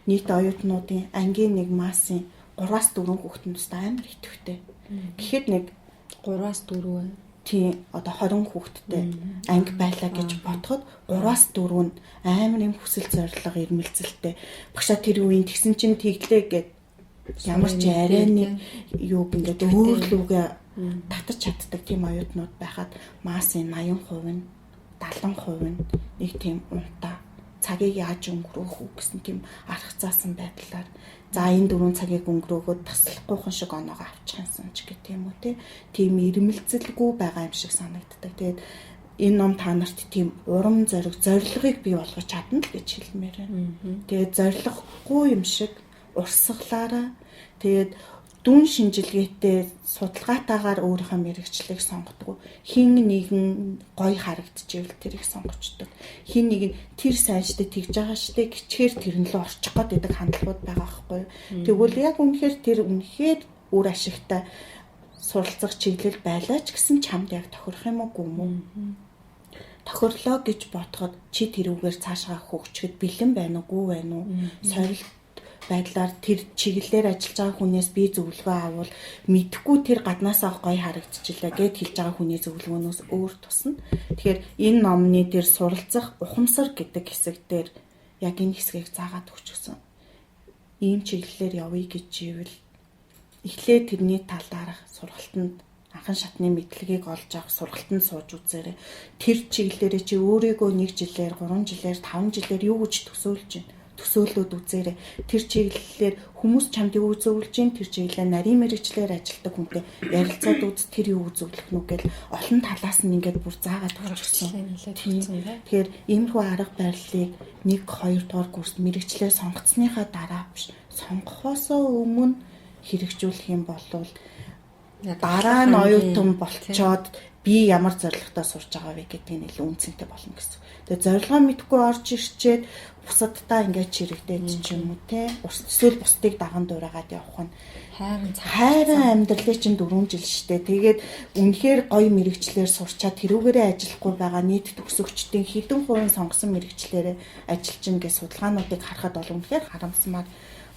Нийт оюутнуудын ангийн нэг массын 3-4 хүүхэд нь тусдаа амар идэвхтэй. Гэхэд нэг 3-4 тийм одоо 20 хүүхэдтэй анги байлаа гэж бодоход 3-4 нь амар юм хүсэл зорилго ирмэлзэлтэй. Багшаа тэр үеийн тэгсэн чинь тэглээ гэд ямар ч арайны юуг ингээд өөрлүүгээ татаж чаддаг тийм оюутнууд байхад массын 80% нь 70% нь нэг тийм унтаа Цагийг яаж өнгөрөөх үү гэсэн тийм арга заасан байдлаар за энэ 4 цагийг өнгөрөөгөөд таслахгүйхэн шиг оноогоо авчих юмсан ч гэх юм уу те. Тийм ирмэлцэлгүй байгаа юм шиг санагддаг. Тэгээд энэ ном та нарт тийм урам зориг, зорилгыг бий болгож чадна л гэж хэлмээр байна. Тэгээд зорилгогүй юм шиг урсгалаараа тэгээд дүн шинжилгээтэй судалгаатаагаар өөрийнхөө мэрэгчлийг сонгодог. Хин нэгэн гоё харагдчихвэл тэрийг сонгочдөг. Хин нэг нь тэр сайн штэ тэгж байгаа штэ гिचгээр тэрэн лөө орчих гээд байдаг хандлагууд байгаа байхгүй юу. Тэгвэл яг үнэхээр тэр үнэхээр үр ашигтай суралцах чиглэл байлаа ч гэсэн чамд яг тохирох юм уу юм уу? Тохирлоо гэж бодоход чи тэрүүгээр цаашгаа хөгжихэд бэлэн байна уу, гүү байна уу? Сорилт байдлаар тэр чиглэлээр ажиллаж байгаа хүнээс би зөвлөгөө авал мэдхгүй тэр гаднаасаа гоё харагдчихлаа гэд хэлж байгаа хүний зөвлөгөөнөөс өөр тусна. Тэгэхээр энэ номны тэр суралцах ухамсар гэдэг хэсэг дээр яг энэ хэсгийг заагаад өгчихсөн. Ийм чиглэлээр явъя гэж ивэл эхлээд тэрний тал дарах сургалтанд анхан шатны мэдлэгийг олж авах сургалтанд сууж үзээрэй. Тэр чиглэлээрээ чи өөрийгөө 1 жилээр, 3 жилээр, 5 жилээр юу гэж төсөөлж байна? Төсөөлөөд үзээрэй. Тэр чиглэлээр хүмүүс чамд юу зөвлөж чинь, тэр чиглэлээр нарийн мэрэгчлэр ажилтдаг хүнтэй ярилцаад үз, тэр юу зөвлөх нү гэл олон талаас нь ингээд бүр заагаад өгчихсөн. Тэгэхээр иймэрхүү арга барилыг 1 2 дугаар курст мэрэгчлэр сонгоцсныхаа дараа биш, сонгохоосоо өмнө хэрэгжүүлэх юм бол дараа нь оюутан болчоод би ямар зорилготой сурж байгаа вэ гэдгийг нь илүү үнцэнтэй болно гэсэн. Тэгээ зорилгоо мэдэхгүй орж ирчээд бусаддаа ингээд чирэгдээд ч юм уу те. Эсвэл бусдыг даган дуурайгаад явах нь хайрын амьдралын чинь 4 жил штэ. Тэгээд үнэхээр гоё мэрэгчлэр сурчаад тэрүүгээрээ ажиллахгүй байгаа нийт төгсөгчдийн хэдэн хувийн сонгосон мэрэгчлэрээ ажиллаж гин гэж судалгаануудыг харахад бол үнэхээр харамсмаар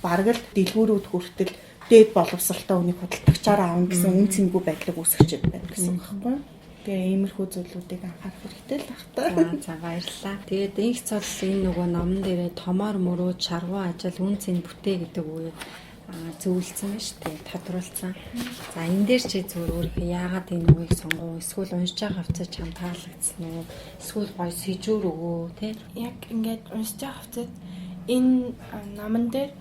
бараг л дэлгүүрүүд хүртэл дээд боловсралтай үнийг худалдагчаар аавна гэсэн үн цэнгүй байдлыг үүсгэж байна гэсэн үг байхгүй юу? Тэгээ иймэрхүү зүйлүүдийг анхаарах хэрэгтэй л байх та. За баярлалаа. Тэгээд инх цол энэ нөгөө номон дээрээ томоор мөрөөд шаргуу ажил үн цэн бүтээ гэдэг үгийг зөвлөсөн байна шүү дээ. Тодруулсан. За энэ дээр чи зүгээр өөрийнхөө яагаад энэ үгийг сонгов? Эсвэл уншиж байгаа хувцас чам таалагдсан уу? Эсвэл гоё сэжүүр өгөө тий? Яг ингээд уншиж байгаа хувцас энэ номон дээр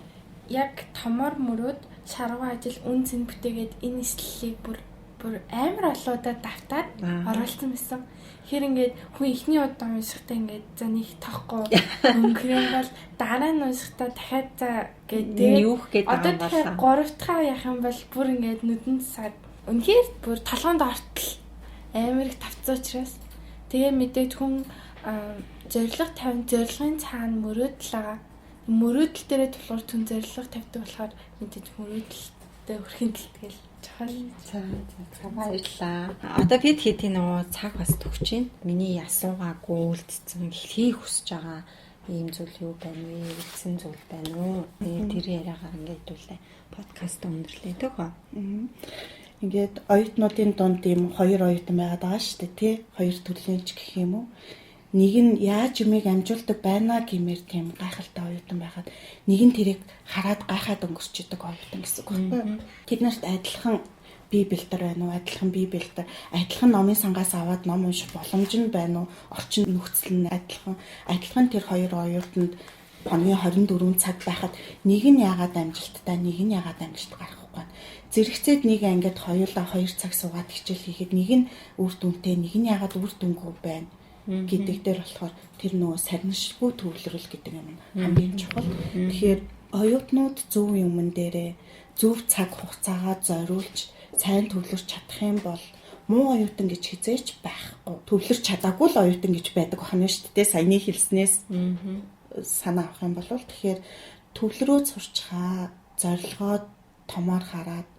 яг томоор мөрөөд шаргуу ажил үн цэн бүтээгээд энэ эслэлийг бүр амар олоудаа давтаад оруулсан байсан. Тэгэхээр ингээд хүн эхний удаа уншихдаа ингээд за нэг тоохгүй өнгөрөн бол дараа нь уншихдаа дахиад за гэдэг юу гээд байгаа юм бол гурав дахь яах юм бол бүр ингээд нүдэнд саад үнэхээр бүр толгоонд ортол амар их тавцсан учраас тэгээ мэдээд хүн зориг тавин зорилгын цаана мөрөөдөл байгаа. Мөрөөдөл дээрээ тулгуур түн зорилго тавьдаг болохоор мэдээж мөрөөдөлтэй өрхийн тэлтгэл чухал. За за баярлалаа. Одоо бид хэдийн нөгөө цаг бас төгч байна. Миний асуугаагүй үлдсэн хийх хүсэж байгаа ийм зүйл юу байна вэ? Үлдсэн зүйл байна уу? Тэгээд тэр яриагаар ингээд хэдүүлээ. Подкаст өндөрлөө төгөө. Ингээд оюутнуудын дунд ийм хоёр оюутан байгаад байгаа шүү дээ, тий? Хоёр төрлийн ч гэх юм уу? Нэг нь яаж юмыг амжуулдаг байна гэмээр тийм гайхалтай оюутан байхад нэг нь тэрийг хараад гайхаад өнгөрч идэг оюутан гэсэн үг байхгүй юу? Тэд нарт адилхан бие бэлтэр байна уу? Адилхан бие бэлтэр, адилхан номын сангаас аваад ном унших боломж нь байна уу? Орчин нөхцөл нь адилхан. Адилхан тэр хоёр оюутанд хоногийн 24 цаг байхад нэг нь яагаад амжилттай, нэг нь яагаад амжилт гаргахгүй байна. Зэрэгцээд нэг ангид хоёулаа 2 цаг суугаад хичээл хийхэд нэг нь үр дүнтэй, нэг нь яагаад үр дүнгүй байна гэдэг дээр болохоор тэр нөгөө сарнишгүй төвлөрөл гэдэг юм хамгийн чухал. Тэгэхээр оюутнууд зөв юмн дээрээ зөв цаг хугацаагаа зориулж сайн төвлөрч чадах юм бол муу оюутан гэж хизээч байхгүй. Төвлөрч чадаагүй л оюутан гэж байдаг байна шүү дээ. Саяны хэлснээс санаа авах юм бол тэгэхээр төвлөрөөд сурчхаа, зорилгоо томоор хараад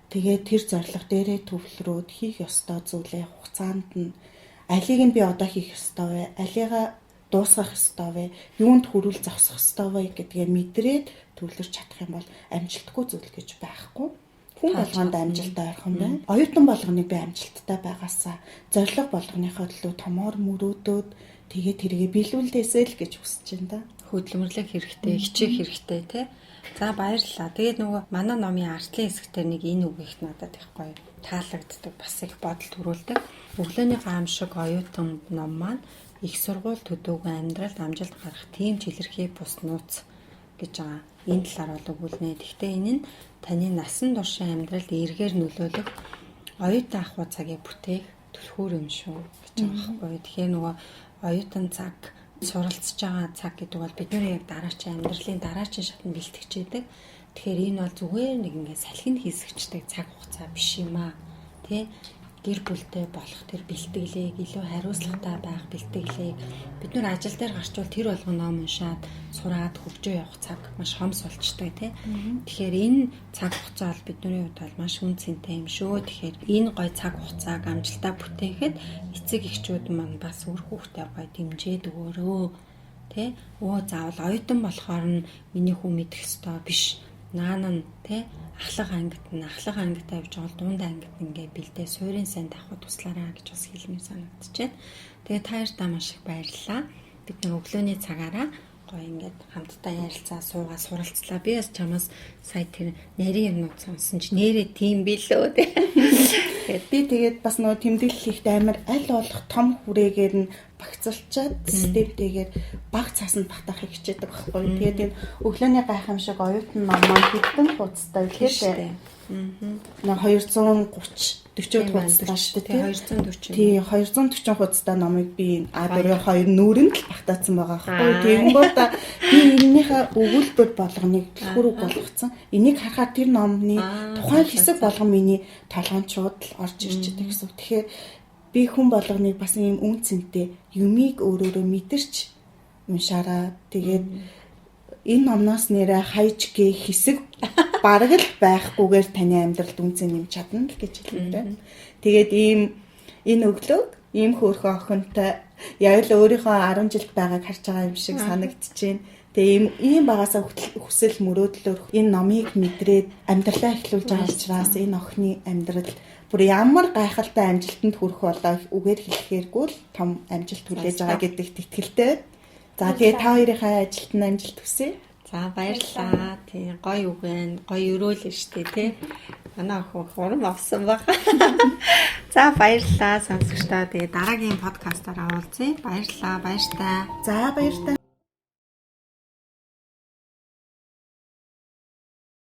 тэгээд тэр зорилго дээрээ төвлөрөөд хийх ёстой зүйлээ хугацаанд нь алийг нь би одоо хийх ёстой вэ? Алигаа дуусгах ёстой вэ? Юунд хүрвэл зогсох ёстой вэ гэдгээ мэдрээд төвлөрч чадах юм бол амжилтгүй зүйл гэж байхгүй. Хүн болгонд амжилттай ойрхон байна. Оюутан болгоныг би амжилттай байгаасаа зорилго болгоныхоо төлөө томоор мөрөөдөөд тэгээ тэргээ биелүүлээсэй л гэж хүсэж байна да. Хөдөлмөрлөх хэрэгтэй, хичээх хэрэгтэй тий. За, баярлалаа. Тэгээд нөгөө манай номын артлын хэсгээр нэг энэ үг их надад их гоё таалагддаг, бас их бодол төрүүлдэг. Өглөөний гайхамшиг оюутан ном маань их сургууль төдөөгүй амьдралд амжилт гаргах тийм ч илэрхий бус нууц гэж байгаа. Энэ талаар бол өгүүлнэ. Гэхдээ энэ нь таны насан туршийн амьдралд эргээр нөлөөлөх оюутан ахуй цагийг бүтээх түлхүүр юм шүү гэж байгаа байхгүй. Тэгэхээр нөгөө оюутан цаг, суралцж байгаа цаг гэдэг бол бидний яг дараачийн амьдралын дараачийн шатнд бэлтгэж идэг. Тэгэхээр энэ бол зүгээр нэг ингээд салхинд хийсгчдэг цаг хугацаа биш юм аа. Тэ, гэр бүлтэй болох тэр бэлтгэлийг, илүү хариуцлагатай байх бэлтгэлийг, бид нар ажил дээр гарчвал тэр болгон ном уншаад, сураад, хөгжөө явах цаг маш хомс болчтой, тий. Тэгэхээр энэ цаг хугацаа бол бидний хувьд бол маш үн цэнтэй юм шүү. Тэгэхээр энэ гой цаг хугацааг амжилтаа бүтээхэд эцэг эхчүүд маань бас үр хүүхдээ гой дэмжиж өгөөрөө, тий. Өө, заавал оюутан болохоор нь миний хүү мэдэх ёстой биш, наана нь, тий, ахлах ангид нь ахлах ангид авч байгаа бол дунд ангид ингээ бэлдээ, суурийн сайн давхад туслаараа гэж бас хэлмээр санагдчихэв. Тэгээ та хоёртаа маш их баярлалаа. Бид нэг өглөөний цагаараа гоё ингээд хамтдаа ярилцаа, суугаа суралцлаа. Би бас чамаас сая тэр нарийн юмнууд сонсон чи нэрээ тийм билүү, тий. Тэгээд би тэгээд бас нөгөө тэмдэглэл хийхдээ амар аль болох том хүрээгээр нь багцалчаад стептэйгээр баг цаасанд багтаахыг хичээдэг байхгүй. Тэгээд энэ өглөөний гайхамшиг оюутан ном маань хэдэн хуудастай вэ дээ? Аа. 230 40 хуудастай шүү дээ. 240. Тий, 240 хуудастай номыг би А4 2 нүүрэнд л багтаацсан байгаа байхгүй. Тэгэнгүүт би энэнийхээ өгүүлбэр болгоныг түлхүүр үг болгоцсон. Энийг харахаар тэр номны тухайн хэсэг болгон миний толгойн шууд л орж ирж байгаа гэсэн. Тэгэхээр би хүн болгоныг бас ийм үн цэнтэй юмыг өөрөөрөө мэдэрч уншаараа. Тэгээд энэ номноос нэрээ хайж гээ хэсэг бараг л байхгүйгээр таны амьдралд үнцэн нэмж чадна л гэж хэлмээр байна. Тэгээд ийм энэ өглөөг ийм хөөрхөн охинтой яг л өөрийнхөө 10 жилд байгааг харж байгаа юм шиг санагдчихээн. Тэгээ ийм багасаа хүсэл мөрөөдлөөр энэ номыг мэдрээд амьдралаа эхлүүлж байгаа учраас энэ охины амьдрал бүр ямар гайхалтай амжилтанд хүрэх болоо үгээр хэлэхээргүй л том амжилт хүлээж байгаа гэдэгт итгэлтэй. За, тэгээ та хоёрынхаа ажилд нь амжилт хүсье. За, баярлалаа. Тийм, гоё үг байна. Гоё өрөөл нь штэ, тий. Манай охин хурам авсан баг. За, баярлалаа сонсогчдоо. Тэгээ дараагийн подкастаараа уулзъя. Баярлалаа. Баяртай. За, баяртай.